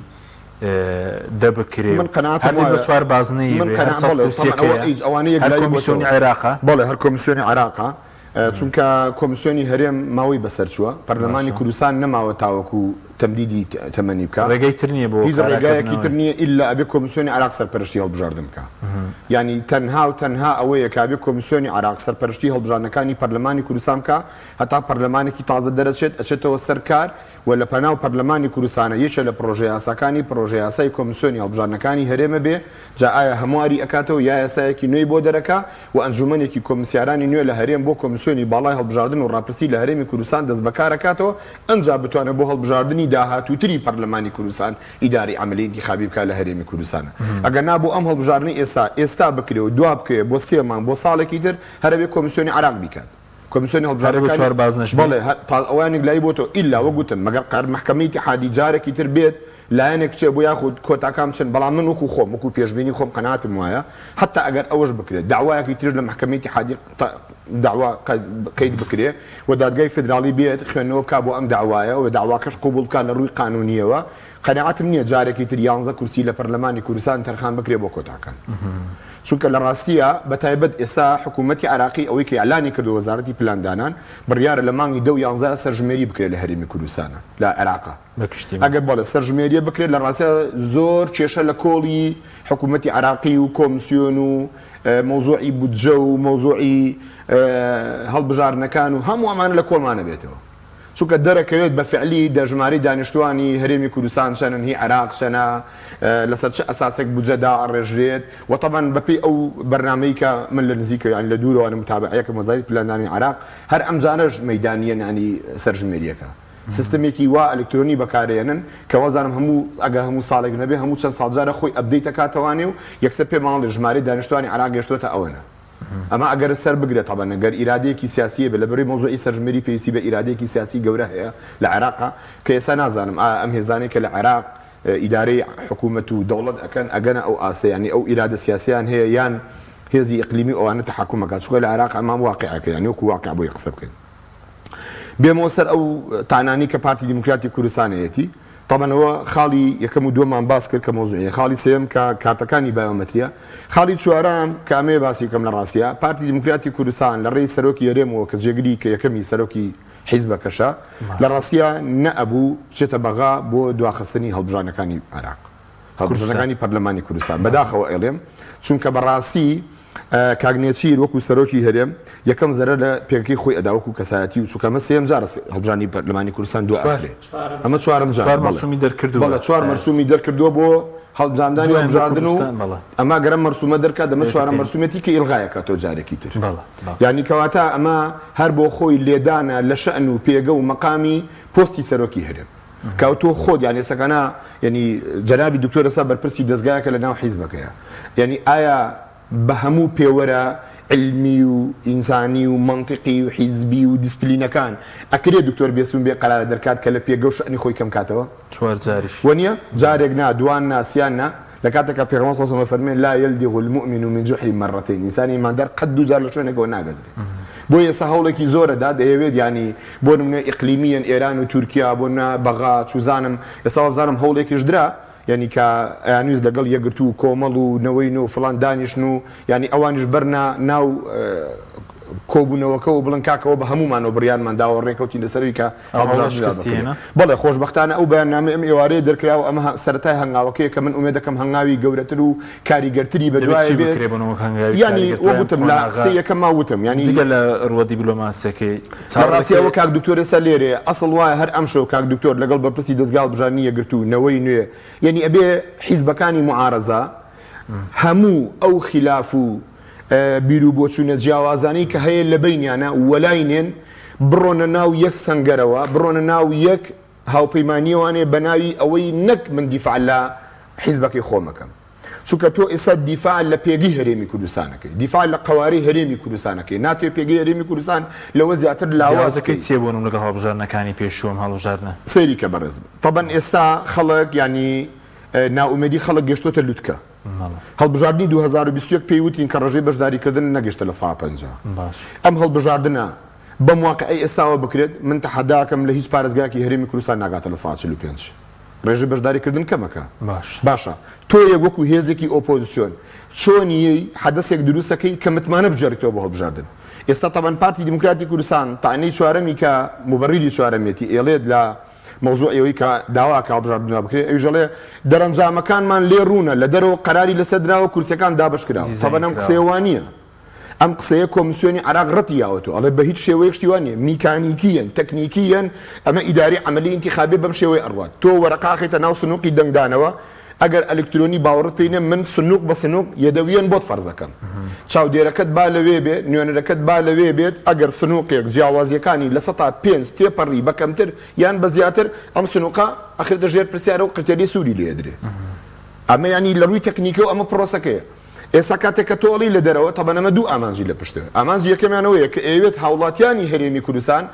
دە بکرێ و من قەناعەتم هەر دەی بە وایە چوار بازنەیی من بێ هەر قەنا سەد بەڵێ تەبعەن ئەوە کورسیەکەیە هیچ ئەوانە هەر یەکلایی کۆمیسیۆنی بۆتەوە عێراقە. بەڵێ هەر کۆمیسیۆنی عێراقە چونکە کۆمیسیۆنی هەرێم ماوەی بەسەر چووە، پەرلەمانی باشە. کوردستان نەماوە تاوەکو تەمدیدی تەمەنی بکا. ڕێگای تر نییە بۆ هیچ ڕێگایەکی تر کاراکردنەوەی. نییە ئیلا ئەبێ کۆمیسیۆنی عێراق سەرپەرشتی هەڵبژاردن بکا. یانی تەنها و تەنها ئەوەیە کە ئەبێ کۆمیسیۆنی عێراق سەرپەرشتی هەڵبژاردنەکانی پەرلەمانی کوردستان بکا هەتا پەرلەمانێکی تازە دەرەچێت ئەچێتەوە سەر کار و لە پەناو پەرلەمانی کوردستانە یەکێ لە پڕۆژەیاساکانی پڕۆژەیاسای کۆمیسیۆنی هەڵبژاردنەکانی هەرێمە بێ جا ئایا هەمواری ئەکاتەوە یا یاسایەکی نوێی بۆ دەرەکا و ئەنجومەنێکی کۆمیسیارانی نوێ لە هەرێم بۆ کۆمیسیۆنی باڵای هەڵبژاردن و ڕاپرسی لە هەرێمی کوردستان دەستبەکار ئەکاتەوە ئەنجا بتوانێ بۆ هەڵبژاردنی داهاتووتری پەرلەمانی کوردستان ئیدارەی عەمەلی ئینتیخابی بکا لە هەرێمی کوردستان ئەگەر نا بۆ ئەم هەڵبژاردنەی ئێستا ئێستا بکرێ و دوا بکەوێ بۆ سێ مانگ بۆ ساڵێکی تر هەر ئەبێ کۆمیسیۆنی عێراق بیکات. کۆمیسیۆنی هەر بە هەڵبژاردنەکانی چوار بازنەش بێ؟ بەڵێ هەر تا ئەوەیان یەکلایی بۆتەوە ئیلا وەک وتم مەگەر قەر مەحکەمەی ئیتیحادی جارێکی تر بێت لایەنێک بچێ بۆ یاخود کۆتاکان بچن بەڵام من وەکو خۆم وەکو پێشبینی خۆم قەناعەتم وایە حەتا ئەگەر ئەوەش بکرێت دەعوایەکی تریش لە مەحکەمەی ئیتیحادی دەعوا قەید بکرێ و دادگای فیدراڵی بێت خوێندنەوە بکا بۆ ئەم دەعوایە و دەعواکەش قبوڵ بکا لە ڕووی قانونیەوە قەناعەتم نییە جارێکی تر یانزە کورسی لە پەرلەمانی کوردستان تەرخان بکرێ بۆ کۆتاکان. چونکە لە ڕاستیا بە تایبەت ئێستا حکوومەتی عێراقی ئەوەی کە ئیعلانی کردووە وەزارەتی پلاندانان بڕیارە لە مانگی دە و یانزە سەرژمێری بکرێت لە هەرێمی کوردستانە لە عێراقا. بە گشتی ئەگەر بەڵێ سەرژمێریە بکرێت لە ڕاستیا زۆر کێشە لە کۆڵی حکوومەتی عێراقی و کۆمسیۆن و مەوزوعی بودجە و مەوزوعی هەڵبژاردنەکان و هەموو ئەمانە لە کۆڵمان ئەبێتەوە. چونکە دەرەکەوێت بە فعلی دە ژمارەی دانیشتوانی هەرێمی کوردستان چەنن هی عێراق چەنە لەسەر چ ئەساسێک بودجە دائەڕێژرێت وە تەبعەن بەپێی ئەو بەرنامەی کە من لە نزیکەوە یانی لە دوورەوە متابعەیەکم وەزارەتی پلاندانانی عێراق هەر ئەمجارەش مەیدانییەن یانی سەرژمێرییەکە سیستمێکی وا ئەلکترۆنی بەکارئێنن کە وازانم هەموو ئەگەر هەموو ساڵێک نەبێ هەموو چەند ساڵ جارە خۆی update ئەکاتەوانێ و یەکسەر پێمان ئەڵێ ژمارەی دانیشتوانی عێراق گەشتۆتە ئەوەنە. ئەمە ئەگەر سەر بگرێت تەبعەن ئەگەر ئیرادەیەکی سیاسی هەبێت لەبەرەی مەوزوعی سەرژمێری پێویستی بە ئیرادەیەکی سیاسی گەورە هەیە لە عێراقا کە ئێستا نازانم ئایا ئەم هێزانەی کە لە عێراق ئیدارەی حکوومەت و دەوڵەت ئەکەن ئەگەنە ئەو ئاستە یانی ئەو ئیرادە سیاسیان هەیە یان هێزی ئیقلیمی و ئەوانە تەحەکوم ئەکات چونکە لە عێراق ئەمە واقیعەکە یانی وەکو واقیع بۆی قسە بکەین. بێمەوە سەر ئەو تانانەی کە پارتی دیموکراتی کوردستان هەیەتی، تەبعەن ئەوە خاڵی یەکەم و دووەممان باس کرد کە مەوزوعیە، خاڵی سێیەم کە کارتەکانی بایۆمەتریە، خاڵی چوارەم کە ئەمەوێ باسی بکەم لە ڕاستیا پارتی دیموکراتی کوردستان لە ڕێی سەرۆکی هەرێمەوە کە جێگری کە یەکەمی سەرۆکی حیزبەکەشە لە ڕاستیا نەئەبوو بچێتە بەغا بۆ دواخستنی هەڵبژاردنەکانی عێراق هەڵبژاردنەکانی پەرلەمانی کوردستان بەداخەوە ئەیڵێم چونکە بەڕاستی کاک نێچیر وەکو سەرۆکی هەرێم یەکەم زەرەر لە پێگەکەی خۆی ئەدا وەکو کەسایەتی و چونکە ئەمە سێیەم جارە هەڵبژاردنی پەرلەمانی کوردستان دوا ئەخرێ ئەمە چوارەم جارە چوار مەرسومی دەرکردووە بەڵێ چوار مەرسومی دەرکردووە بۆ هەڵبژاردانی دوایان بۆ هەڵبژاردن و کوردستان بەڵێ ئەمە گەر ئەم مەرسومە دەرکات ئەمە دێتە چوارەم پێ مەرسومێتی کە ئیلغای ئەکاتەوە جارێکی تر بەڵێ بەڵێ یانی کەواتە ئەمە هەر بۆ خۆی لێدانە لە شەئن و پێگە و مەقامی پۆستی سەرۆکی هەرێم کە تۆ خۆت یانی ئێستا یانی جەنابی دکتۆر ئێستا بەرپرسی دەزگایەکە لە ناو حیزبەکەیە یانی ئایا بە هەموو پێوەرە عیلمی و ئینسانی و مەنتیقی و حیزبی و دیسپلینەکان ئەکرێ دکتۆر بێسوون بێ قەرارە دەرکات کە لە پێگە و شەئنی خۆی کەم کاتەوە؟ چوار جاریش. وەنیە؟ جارێک نا، دوان نا، سیان نا، لە کاتێکا پێغەمبەر صلی اللە علیە و سلم ئەفەرموێ، لا یلدغ المومن من جحر مرتین، ئینسانی ئیماندار قەت دوو جار لە شوێنێکەوە ناگەزرێ. بۆیە ئێستا هەوڵێکی زۆر ئەدا دەیەوێت یانی بۆ نمونە ئیقلیمیەن ئێران و تورکیا بۆ نمونە بەغا چوزانم ئێستا وابزانم هەوڵێکیش درا یانی کە ئەیانویست لەگەڵ یەکگرتوو و کۆمەڵ و نەوەی نوێ و فڵان دانیشن و یانی ئەوانیش بەرنە ناو کۆبوونەوەکەوە بڵێن کاکە ئەوە بە هەموومانەوە بڕیارمان داوە ڕێکەوتین لەسەر ئەوی کە ئەو هەوڵە هەڵبژاردن شکستی بکرێ. هێنا؟ بەڵێ خۆشبەختانە ئەو بەیاننامەی ئەم ئێوارەیە دەرکراوە ئەمە سەرەتای هەنگاوەکەیە کە من ئومێد دەکەم هەنگاوی گەورەتر و کاریگەرتری دەبێت بەدوایە چی بێت بکرێ بۆ نەوەک هەنگاوی یانی کاریگەرتر وەک ئەم وتم لە قۆناغە قسەی یەکەمما وتم یانی جگە لە ڕووە دیبلۆماسیەکەی لە چاوەڕێ ڕاستی ئەوە دەکرێ کاک دکتۆر ئێستا لێرەیە ئەسڵ وایە هەر ئەمشەو کاک دکتۆر لەگەڵ بەرپرسی دەزگای هەڵبژاردنی یەکگرتوو نەوەی نوێ یەنی ئەبێ حیزبەکانی موعارەزە هەموو ئەو خیلاف و بیروبۆچوونە جیاوازانەی کە هەیە لە بەینیانە وەلای نێن بڕۆنە ناو یەک سەنگەرەوە بڕۆنە ناو یەک هاوپەیمانیەوانێ بە ناوی ئەوەی نەک من دیفاع لە حیزبەکەی خۆم ئەکەم چونکە تۆ ئێستا دیفاع لە پێگەی هەرێمی کوردستان ئەکەی، دیفاع لە قەوارەی هەرێمی کوردستان ئەکەی، ناتەوێ پێگەی هەرێمی کوردستان لەوە زیاتر لاواز جیاوازەکەی بکەی. چیە بۆ نمونە لەگەڵ هەڵبژاردنەکانی پێشوو ئەم هەڵبژاردنە؟ سەیری کە بەڕێز تەبەن ئێستا خەڵک یانی نائومێدی خەڵک گەشتۆتە لوتکە. هەڵبژاردنی 2021 پێی وتین کە ڕێژەی بەشداریکردن نەگەشتە 50%. باش. ئەم هەڵبژاردنە بەم واقعەی ئێستاوە بکرێت من تەحەداکەم لە هیچ پارێزگایەکی هەرێمی کوردستان ناگاتە 45%. ڕێژەی بەشداریکردن کەمەکە. باش. باشە تۆیەک وەکو هێزێکی ئۆپۆزسیۆن چۆن یەی حەدەسێک دروستەکەی کە متمانە بگێڕیتەوە بۆ هەڵبژاردن؟ ئێستا تەبعەن پارتی دیموکراتی کوردستان تەعنەی چوارەمی کە موبەڕیری چوارەمیەتی ئێڵێت لە مەوزوعی ئەوەی کە داوا ئەکا هەڵبژاردن دوا بکرێ ئەویش ئەڵێ دەرەنجامەکانمان لێ ڕوونە لە دەرەوە قەراری لەسەر دراوە کورسیەکان دابەش کراوە دیزاین تەبعەن ئەم کراوە. قسەیە وا نییە. ئەم قسەیە کۆمسیۆنی عێراق ڕەتی یاوەتەوە، ئەڵێ بە هیچ شێوەیەک شتی وا نییە، میکانیکییەن، تەکنیکییەن ئەمە ئیداری عەمەلی ئینتیخابیە بەم شێوەیە ئەڕوات، تۆ وەرەقە ئەخەیتە ناو سنوقی دەنگدانەوە، ئەگەر ئەلکترۆنی باوەڕت پێی نییە من سنوق بە سنوق یەدەویەن بۆت فەرز ئەکەم، چاودێرەکەت با لەوێ بێ، نوێنەرەکەت با لەوێ بێت، ئەگەر سنوقێک جیاوازییەکانی 5% تێپەڕی بە کەمتر یان بە زیاتر ئەم سنوقە ئەخرێتە ژێر پرسیارەوە قرتێلی سووری لێ ئەدرێ. ئەمە یانی لە ڕووی تەکنیکەوە ئەمە پرۆسەکەیە. ئێستا کاتێک کە تۆ ئەڵێی لە دەرەوە، تەبعەن ئەمە دوو ئامانجی لە پشتە. ئامانجی یەکەمیان ئەوەیە کە ئەیەوێت هاوڵاتیانی هەرێمی کوردستان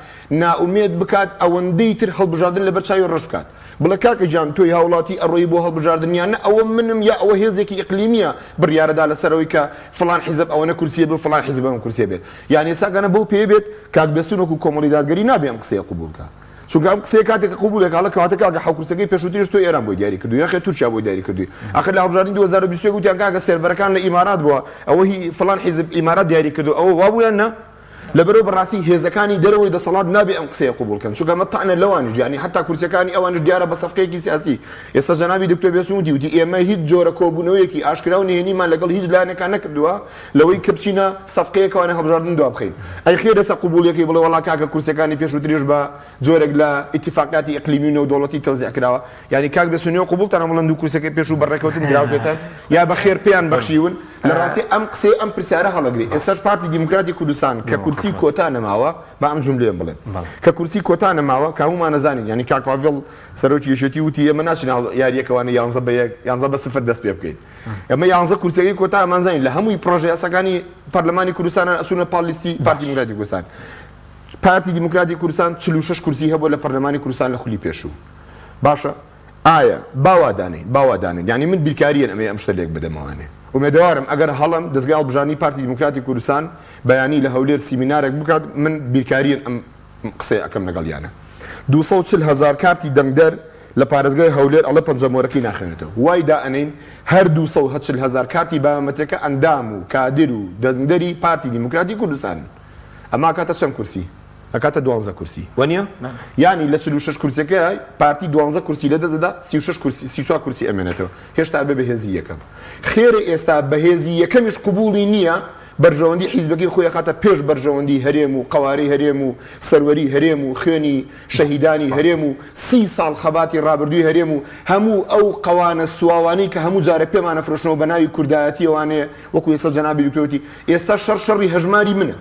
نائومێد بکات ئەوەندەی تر هەڵبژاردن لەبەر چاوی ڕەش بکات. بڵێ کاکە گیان تۆی هاوڵاتی ئەڕۆی بۆ هەڵبژاردن یان نە ئەوە منم یا ئەوە هێزێکی ئیقلیمیە بڕیارەدا لەسەر ئەوەی کە فڵان حیزب ئەوەنە کورسیە بێ و فڵان حیزب ئەم کورسیە بێت. یان ئێستا گەنە بەو پێیە بێت کاک بێستون وەکو کۆمەڵی دادگەری نابێ ئەم قسەیە قبوڵ کا. چونکە ئەم قسەیە کاتێک کە قبوڵ دەکا ئەڵێ کەواتە کاکە حەو کورسەکەی پێشووتریش تۆ ئێران بۆی دیاری کردووی نەخێر تورکیا بۆی دیاری کردووی ئاخر لە هەڵبژاردنی 2021 وتیان کاکە سێرڤەرەکان لە ئیمارات بووە ئەوە هی فڵان حیزب ئیمارات دیاری کردووە ئەوە وابوو یان نا؟ لەبەرئەوە بەڕاستی هێزەکانی دەرەوەی دەسەڵات نابێ ئەم قسەیە قبوڵ کەن چونکە ئەمە تەعنە لەوانیش یانی حەتا کورسیەکانی ئەوانیش دیارە بە سەفقەیەکی سیاسی ئێستا جەنابی دکتۆر بێستون وتی وتی ئێمە هیچ جۆرە کۆبوونەوەیەکی ئاشکرا و نهێنیمان لەگەڵ هیچ لایەنێکا نەکردووە لەوەی کە بچینە سەفقەیەکەوانێ هەڵبژاردن دوابخەین ئەی خێر ئێستا قبوڵیەکەی بڵێ وەڵا کاکە کورسیەکانی پێشووتریش بە جۆرێک لە ئیتیفاقیاتی ئیقلیمی و نێودەوڵەتی تەوزیع کراوە یانی کاک بێستون ئێوە قبوڵتانە بڵێن دوو کورسیەکەی پێشوو بە ڕێکەوتن دراو پێتان یا بە خێر پێیان بەخشیون لە ڕاستی ئەم قسەی ئەم پرسیارە هەڵەگری ئێستاش پارتی دیموکراتی کوردستان کە کورسی کۆتا نەماوە با ئەم جوملەیەم بڵێم کە کورسی کۆتا نەماوە کە هەموومان ئەزانین یانی کاک پاڤێڵ سەرۆکی یەکێتی وتی ئێمە ناچینە یارییەکەوانە یانزە بە یەک یانزە بە سفر دەست پێ بکەین ئێمە یانزە کورسیەکەی کۆتا ئەمان زانین لە هەمووی پرۆژە یاساکانی پەرلەمانی کوردستان ئەچوونە پاڵ لیستی پارتی دیموکراتی کوردستان پارتی دیموکراتی کوردستان 46 کورسی هەبوو لە پەرلەمانی کوردستان لە خولی پێشوو باشە ئایا با وا دانێین با وا دانێین یانی من بیرکارییەن ئەمەیە ئەم شتە لێک بدەمەوانێ ئومێدەوارم ئەگەر هەڵەم دەزگای هەڵبژاردنی پارتی دیموکراتی کوردستان بەیانی لە هەولێر سیمینارێک بکات من بیرکارییەن ئەم قسەیە ئەکەم لەگەڵیانە 240 هەزار کارتی دەنگدەر لە پارێزگای هەولێر ئەڵێ پەنجەمۆرەکەی ناخوێنێتەوە وای دائەنێین هەر 240 هەزار کارتی بایۆمەترەکە ئەندام و کادر و دەنگدەری پارتی دیموکراتی کوردستانن ئەمە ئەکاتە چەند کورسی؟ ئەکاتە دوانزە کورسی وەنیە؟ یانی لە 46 کورسیەکە پارتی دوانزە کورسی لە دەست دەدا 36 کورسی 34 کورسی ئەمێنێتەوە هێشتا ئەبێ بە هێزی یەکەم خێرە ئێستا بە هێزی یەکەمیش قبوڵی نییە بەرژەوەندی حیزبەکەی خۆی ئەخاتە پێش بەرژەوەندی هەرێم و قەوارەی هەرێم و سەروەری هەرێم و خوێنی شەهیدانی هەرێم و سی ساڵ خەباتی ڕابردووی هەرێم و هەموو ئەو قەوانە سواوانەی کە هەموو جارێک پێمان ئەفرۆشنەوە بە ناوی کوردایەتیەوانێ وەکو ئێستا جەنابی دکتۆر وتی ئێستا شەڕ شەڕی هەژماری منە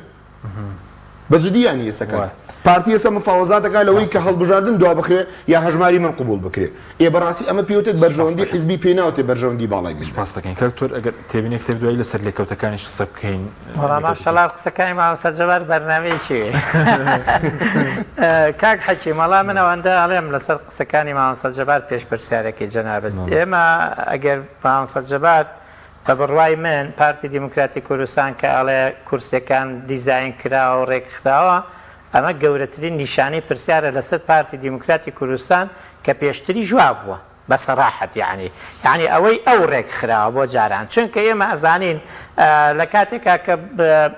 بە جدی یانی ئێستا کاک پارتی ئێستا مفاوەزات دەکات لەوەی کە هەڵبژاردن دوا بخرێ یا هەژماری من قبوڵ بکرێ ئێ بەڕاستی ئەمە پێوتێت بەرژەوەندی حیزبی پێ ناوتێ بەرژەوەندی باڵای میللەت. سوپاست دەکەین کاک دکتۆر ئەگەر تێبینیەک تر دوایی لەسەر لێکەوتەکانیش قسە بکەین. وەڵا ماشەڵا قسەکانی مامۆستا جەبار بەرنامەیەکی کاک حەکیم وەڵا من ئەوەندە ئەڵێم لەسەر قسەکانی مامۆستا جەبار پێش پرسیارەکەی جەنابت ئێمە ئەگەر مامۆستا جەبار بە بڕوای من پارتی دیموکراتی کوردستان کە ئەڵێ کورسیەکان دیزاین کراوە و ڕێکخراوە ئەمە گەورەترین نیشانەی پرسیارە لەسەر پارتی دیموکراتی کوردستان کە پێشتریش وابووە بە سەراحەت یەعنی یەعنی ئەوەی ئەو ڕێکخراوە بۆ جاران چونکە ئێمە ئەزانین لە کاتێکا کە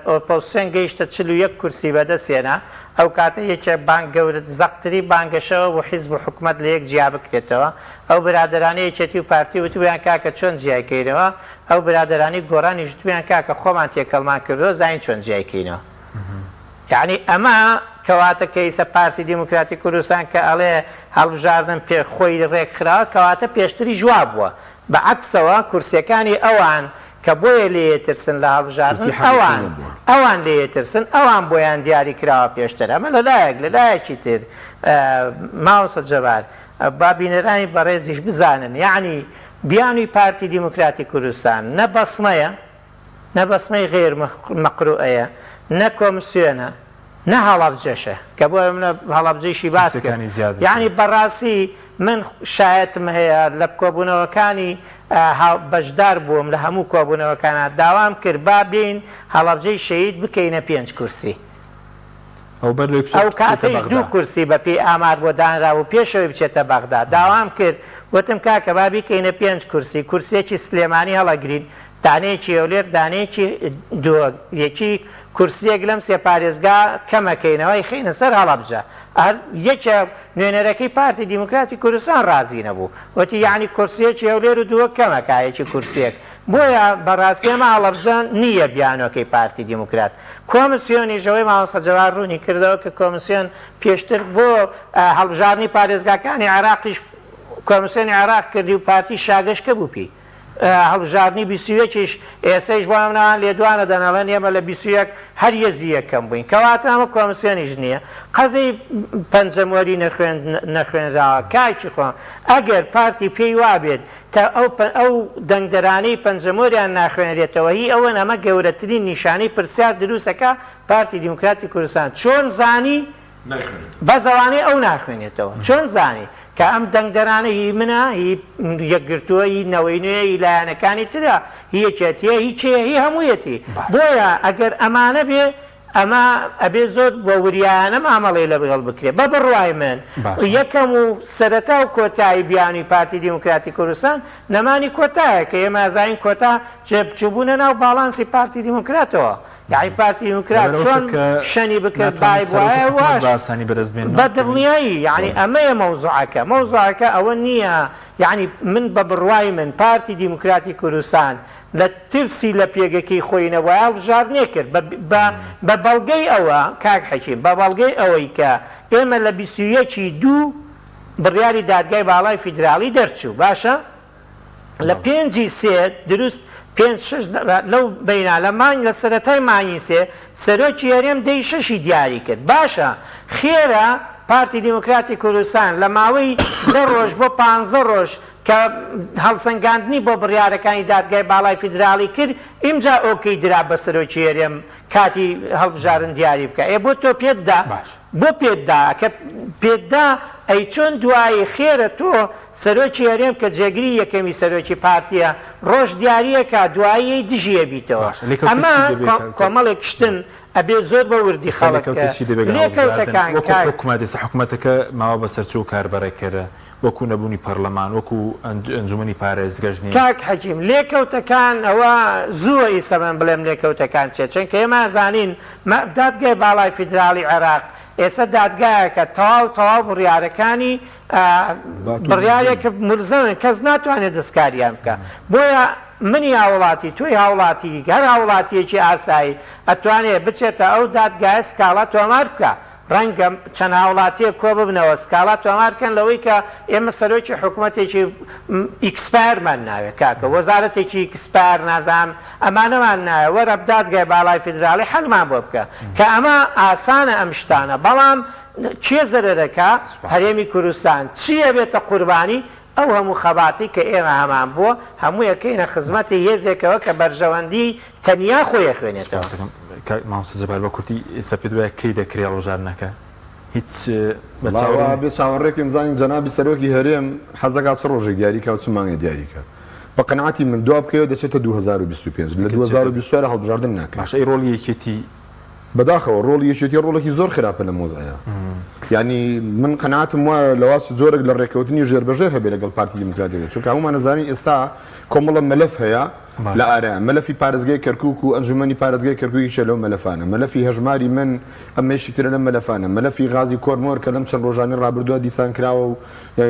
ئۆپۆزسیۆن گەیشتە 41 کورسی بەدەست هێنا ئەو کاتە یەکێ بانگ گەورە زەقتری بانگەشەوە بوو حیزب و حکومەت لە یەک جیا بکرێتەوە ئەو برادەرانەی یەکێتی و پارتی وتبویان کاکە چۆن جیای کەینەوە، ئەو برادەرانەی گۆڕانیش وتبویان کاکە خۆمان تێکەڵمان کردوە زانین چۆن جیای کەینەوە. یەعنی ئەمە کەواتە کەیسە پارتی دیموکراتی کوردستان کە ئەڵێ هەڵبژاردن پێ خۆی ڕێکخراوە کەواتە پێشتریش وابووە بە عەکسەوە کورسیەکانی ئەوان کە بۆیە لێیە ترسن لە هەڵبژاردن کورسی حەقیقی ئەوان نەبووە. ئەوان لێیە ترسن ئەوان بۆیان دیاری کراوە پێشتر ئەمە لەلایەک لەلایەکی تر مامۆستا جەبار با بینەرانی بەڕێزیش بزانن یەعنی بیانوی پارتی دیموکراتی کوردستان نە بەسمەیە، نە بەسمەی غەیر مەقروئەیە، نە کۆمسیۆنە، نە هەڵەبجەشە کە بۆ منە هەڵەبجەیشی باس کرد کورسیەکانی زیاد بکەن. یەعنی بەڕاستی من شایەتم هەیە لە کۆبوونەوەکانی بەشدار بووم لە هەموو کۆبوونەوەکانا داوام کرد با بێین هەڵەبجەی شەهید بکەینە پێنج کورسی. ئەو بەر لەوەی بچێتە ئەو کاتەیش بەغدا. دوو کورسی بە پێی ئامار بۆ دانرابوو پێش ئەوەی بچێتە بەغدا. داوام کرد، وتم کاکە با بیکەینە پێنج کورسی، کورسییەکی سلێمانی هەڵەگرین، دانەیەکی هەولێر، دانەیەکی دهۆک، یەکی کورسییەک لەم سێ پارێزگا کەم ئەکەینەوە ئەیخەینە سەر هەڵەبجە. هەر یەکێ نوێنەرەکەی پارتی دیموکراتی کوردستان ڕازی نەبوو. وتی یەعنی کورسییەکی هەولێر و دهۆک کەم ئەکا یەکی کورسییەک. بۆیە بەڕاستی ئەمە هەڵەبجە نییە بیانۆکەی پارتی دیموکرات. کۆمسیۆنیش ئەوەی مامۆستا جەوار ڕوونی کردەوە کە کۆمسیۆن پێشتر بۆ هەڵبژاردنی پارێزگاکانی عێراقیش کۆمسیۆنی عێراق کردی و پارتی شاگەشکە بوو پێی هەڵبژاردنی 21یش ئێسەیش بۆ ئەمناوان لێدوانە دەن ئەڵێن ئێمە لە 21 هەر یەزی یەکەم بووین کەواتە ئەمە کۆمسیۆنیش نییە قەزەی پەنجەمۆری نەخوێند نەخوێنراوە کاکی خۆم ئەگەر پارتی پێی وابێت تا ئەو ئەو دەنگدەرانەی پەنجەمۆریان ناخوێنرێتەوە هی ئەوەن ئەمە گەورەترین نیشانەی پرسیار دروست ئەکا پارتی دیموکراتی کوردستان چۆن زانی بەس ئەوانەی ئەو ناخوێنێتەوە چۆن زانی کە ئەم دەنگدەرانە هی منە هی یەکگرتووە هی نەوەی نوێ هی لایەنەکانی ترە هی یەکێتیە هی کێیە هی هەموویەتی بۆیە ئەگەر ئەمانە بێ ئەمە ئەبێ زۆر بە وریایانە مامەڵەی لەگەڵ بکرێ. بە بڕوای من یەکەم و سەرەتا و کۆتایی بیانووی پارتی دیموکراتی کوردستان نەمانی کۆتایە کە ئێمە ئەزانین کۆتا چووبوونە ناو باڵانسی پارتی دیموکراتەوە. یەعنی پارتی دیموکرات لەبەر ئەوەشە چۆن کە شەنی بکرد ناتوانن بای سەرۆکی بوایە حکومەت واش بە ئاسانی بەدەست بێننەوە بە کە دڵنیایی یەعنی ئەمەیە مەوزوعەکە مەوزوعەکە ئەوە نییە یەعنی من بە بڕوای من پارتی دیموکراتی کوردستان لە ترسی لە پێگەکەی خۆی نەبوایە هەڵبژاردنێ کرد بە بە بە بەڵگەی ئەوە کاک حەکیم بە بەڵگەی ئەوەی کە ئێمە لە 21 ی دوو بڕیاری دادگای باڵای فیدراڵی دەرچوو باشە لە پێنجی سێ دروست پێنج شەش لەو بەینا لە مانگ لە سەرەتای مانگی سێ سەرۆکی هەرێم دەی شەشی دیاری کرد باشە خێرا پارتی دیموکراتی کوردستان لە ماوەی دە ڕۆژ بۆ پانزە ڕۆژ کە هەڵسەنگاندنی بۆ بڕیارەکانی دادگای باڵای فیدراڵی کرد ئینجا ئۆکەی درا بە سەرۆکی هەرێم کاتی هەڵبژاردن دیاری بکا ئێ بۆ تۆ پێت دا باش. بۆ پێت دا کە پێت دا ئەی چۆن دوایی خێرە تۆ سەرۆکی هەرێم کە جێگری یەکەمی سەرۆکی پارتیە ڕۆژ دیاریەکا دوایی دژی ئەبیتەوە باشە لێکەوتەی ئەمە چی دەبێ کاک دکتۆر؟ کۆمەڵێک شتن ئەبێ زۆر بە وردی ئێستا خەڵک لێکەوتەی چی دەبێ گەر هەڵبژاردن لێکەوتەکان وەکو کاک. حکومەت ئێستا حکومەتەکە ماوە بەسەرچوو کاربەڕێکەرە وەکو نەبوونی پەرلەمان وەکو ئەنجومەنی پارێزگەش نیە. کاک حەکیم لێکەوتەکان ئەوە زووە ئیسە من بڵێم لێکەوتەکان چیە چونکە ئێمە ئەزانین دادگای باڵای فیدراڵی عێراق ئێستا دادگایەکە تەواو تەواو بڕیارەکانی بڕیارێکە مولزەمن کەس ناتوانێت دەستکاریان بکا بۆیە منی هاوڵاتی تۆی هاوڵاتی هەر هاوڵاتیەکی ئاسایی ئەتوانێ بچێتە ئەو دادگایە سکاڵا تۆمار بکا ڕەنگە چەند هاوڵاتیەک کۆببنەوە سکاڵا تۆمار کەن لەوەی کە ئێمە سەرۆکی حکومەتێکی expire مان ناوێ کاکە وەزارەتێکی expire نازانم ئەمانەمان ناوێ وەرە دادگای باڵای فیدراڵی حەلمان بۆ بکە کە ئەمە ئاسانە ئەم شتانە بەڵام کێ زەرەرەکا هەرێمی کوردستان چی ئەبێتە قوربانی ئەو هەموو خەباتەی کە ئێمە هەمان بووە هەمووی ئەکەینە خزمەتی هێزێکەوە کە بەرژەوەندی تەنیا خۆی ئەخوێنێتەوە. سوپاست دەکەم کاک مامۆستا جەبار بە کورتی ئێستا پێت وایە کەی دەکرێ هەڵبژاردنەکە هیچ بە وەڵا چاوەڕوو وا بێ چاوەڕێ بکەین بزانین جەنابی سەرۆکی هەرێم حەزەکا چ ڕۆژێک دیاری کا و چ مانگێ دیاری کا بە قەناعەتی من دوا بکەوێ دەچێتە 2025 لە 2024 هەڵبژاردن ناکرێ. باشە ئەی ڕۆڵی یەکێتی بەداخەوە ڕۆڵی یەکێتی ڕۆڵێکی زۆر خراپە لەم وەزعەیا. یانی من قەناعەتم وایە لەواچ جۆرێک لە ڕێککەوتنی ژێربەژێر هەبێ لەگەڵ پارتی دیموکراتی کوردستان. چونکە هەموومان ئەزانین ئێستا کۆمەڵە مەلەف هەیە لە ئارایە. مەلەفی پارێزگای کەرکووک و ئەنجوومەنی پارێزگای کەرکووک یەکێ لەو مەلەفانە. مەلەفی هەژماری من ئەمە یەکێکی ترە لەم مەلەفانە. مەلەفی غازی کۆرمۆر کە لەم چەند ڕۆژانەی ڕابردووە دیسان کراوە و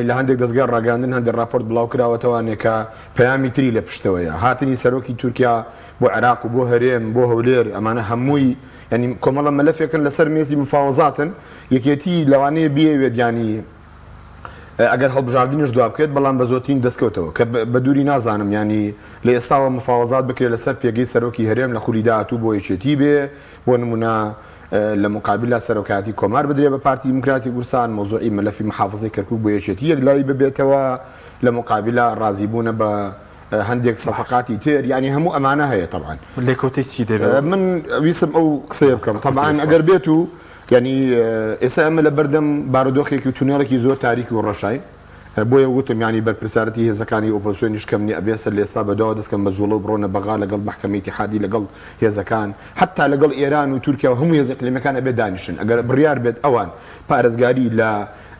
لە هەندێک دەزگای ڕاگەیاندن هەندێک ڕاپۆرت بڵاو کراوەتەوانێ کە پەیامی تری لە پشتەوەیە. هاتنی سەرۆکی تورکیا بۆ عێراق و بۆ هەرێم، بۆ هەولێر، ئەمانە هەمووی یانی کۆمەڵە مەلەفێکن لەسەر مێزی مفاوەزاتن، یەکێتی لەوانەیە بیەوێت یانی ئەگەر هەڵبژاردنیش دوابکەوێت بەڵام بە زۆرترین دەستکەوتەوە کە بە دووری نازانم یانی لە ئێستاوە مفاوەزات بکرێت لەسەر پێگەی سەرۆکی هەرێم لە خولی داهاتوو بۆ یەکێتی بێ بۆ نمونە لە مقابلا سەرۆکایەتی کۆمار بدرێ بە پارتی دیموکراتی کوردستان مەوزوعی مەلەفی محافزەی کەرکوک بۆ یەکێتی یەکلایی ببێتەوە لە مقابلا ڕازیبوونە بە هەندێک سەفەقاتی تر یانی هەموو ئەمانە هەیە تەبعەن. لێکەوتەی چی دەبێ؟ من ویستم ئەو قسەیە بکەم تەبعەن ئەگەر بێت و یانی ئێستا ئێمە لە بەردەم بارودۆخێکی و تونێڵێکی زۆر تاریک و ڕەشاین بۆیە وتم یانی بەرپرسیارەتی هێزەکانی ئۆپۆزسیۆنیش کەم نیە ئەبێ سەر لە ئێستا بەدواوە دەست کەن بە جوڵە و بڕۆنە بەغا لەگەڵ مەحکەمەی ئیتیحادی لەگەڵ هێزەکان حەتا لەگەڵ ئێران و تورکیا و هەموو هێزە ئیقلیمیەکان ئەبێ دانیشن ئەگەر بڕیار بێت ئەوان پارێزگاری لە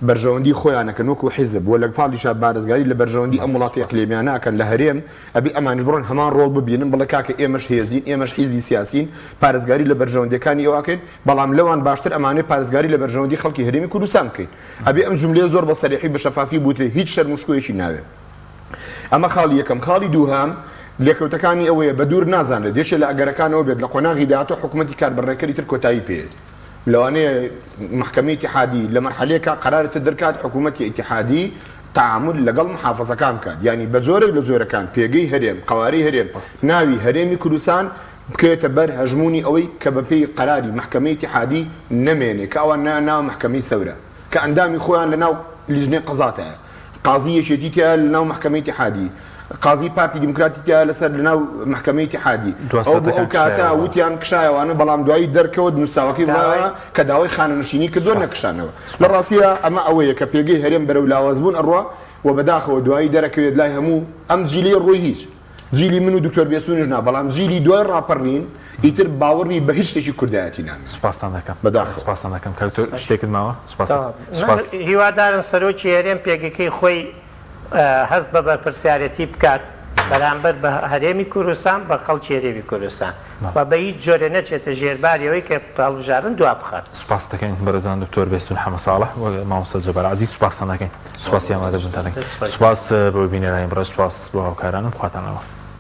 بەرژەوەندی خۆیان ئەکەن وەکو حیزب و لە پاڵیشا بارزگاری لە بەرژەوەندی ئەم وڵاتە ئیقلیمیانە ئەکەن لە هەرێم ئەبێ ئەمانیش بڕۆن هەمان ڕۆڵ ببینن بڵێ کاکە ئێمەش هێزین ئێمەش حیزبی سیاسین پارێزگاری لە بەرژەوەندیەکانی ئێوە ئەکەین بەڵام لەوان باشتر ئەمانەوێ پارێزگاری لە بەرژەوەندی خەڵکی هەرێمی کوردستان بکەین ئەبێ ئەم جوملەیە زۆر بە سەریحی بە شەفافی بوترێ هیچ شەرم و شکۆیەکی ناوێ ئەمە خاڵی یەکەم خاڵی دووهەم لێکەوتەکانی ئەوەیە بە دوور نازانرێت یەکێ لە ئەگەرەکان ئەوە بێت لە قۆناغی داهاتوو حکومەتی کاربەڕێکەری تر کۆتایی پێیەت لەوانەیە مەحکەمەی ئیتیحادی لە مەرحەلەیەکا قەراری تر دەرکات حکوومەتی ئیتیحادی تەعامول لەگەڵ محافزەکان بکات یانی بە جۆرێک لە جۆرەکان پێگەی هەرێم قەوارەی هەرێم ناوی هەرێمی کوردستان بکەوێتە بەر هەژموونی ئەوەی کە بە پێی قەراری مەحکەمەی ئیتیحادی نەمێنێ کە ئەوان نایان ناوە مەحکەمەی سەورە کە ئەندامی خۆیان لە ناو لیژنەی قەزاتایە قازی یەکێتی تیایە لە ناو مەحکەمەی ئیتیحادی، قازی پارتی دیموکراتی تیایە لەسەر لە ناو مەحکەمەی ئیتیحادی. دوا ئەوە بۆ ئەو ساتەکان کاتە کشایەوە. وتیان کشایەوانە، بەڵام دوایی دەرکەوت نووسراوەکەی داوای. بڵاوە کە داوای خانەنشینی کردووە سوپاس. نەکشانەوە. لە سوپاس. ڕاستیا ئەمە ئەوەیە کە پێگەی هەرێم بەرەو لاوازبوون ئەڕوا و بەداخەوە دوایی دەرەکەوێت لای هەموو ئەم جیلەی ڕۆی هیچ. جیلی من و دکتۆر بێستوونیش نا، بەڵام جیلی دوای ڕاپەڕین ئیتر باوەڕی بە هیچ شتێکی کوردایەتی نامێنێت. سوپاستان دەکەم. بەداخەوە. سوپاستان دەکەم. کاک دکتۆر شتێکت ماوە؟ سوپاست تەواو. من سوپاس. هیوادارم سەرۆکی هەرێم پێگەکەی خۆی هەست بە بەرپرسیارێتی بکات. بەرامبەر بە هەرێمی کوردستان، بە خەڵکی هەرێمی کوردستان و بە هیچ جۆرێ نەچێتە ژێرباری ئەوەی کە هەڵبژاردن دوا بخات. سوپاست دەکەین بەڕێزان دکتۆر بێستون حەمە ساڵح و مامۆستا جەبار عەزیز سوپاستان دەکەین سوپاسی ئامادەبوونتان دەکەین سوپاس بۆ بینەرانی بەڕێز سوپاس بۆ هاوکارانم خواتان لەگەڵ.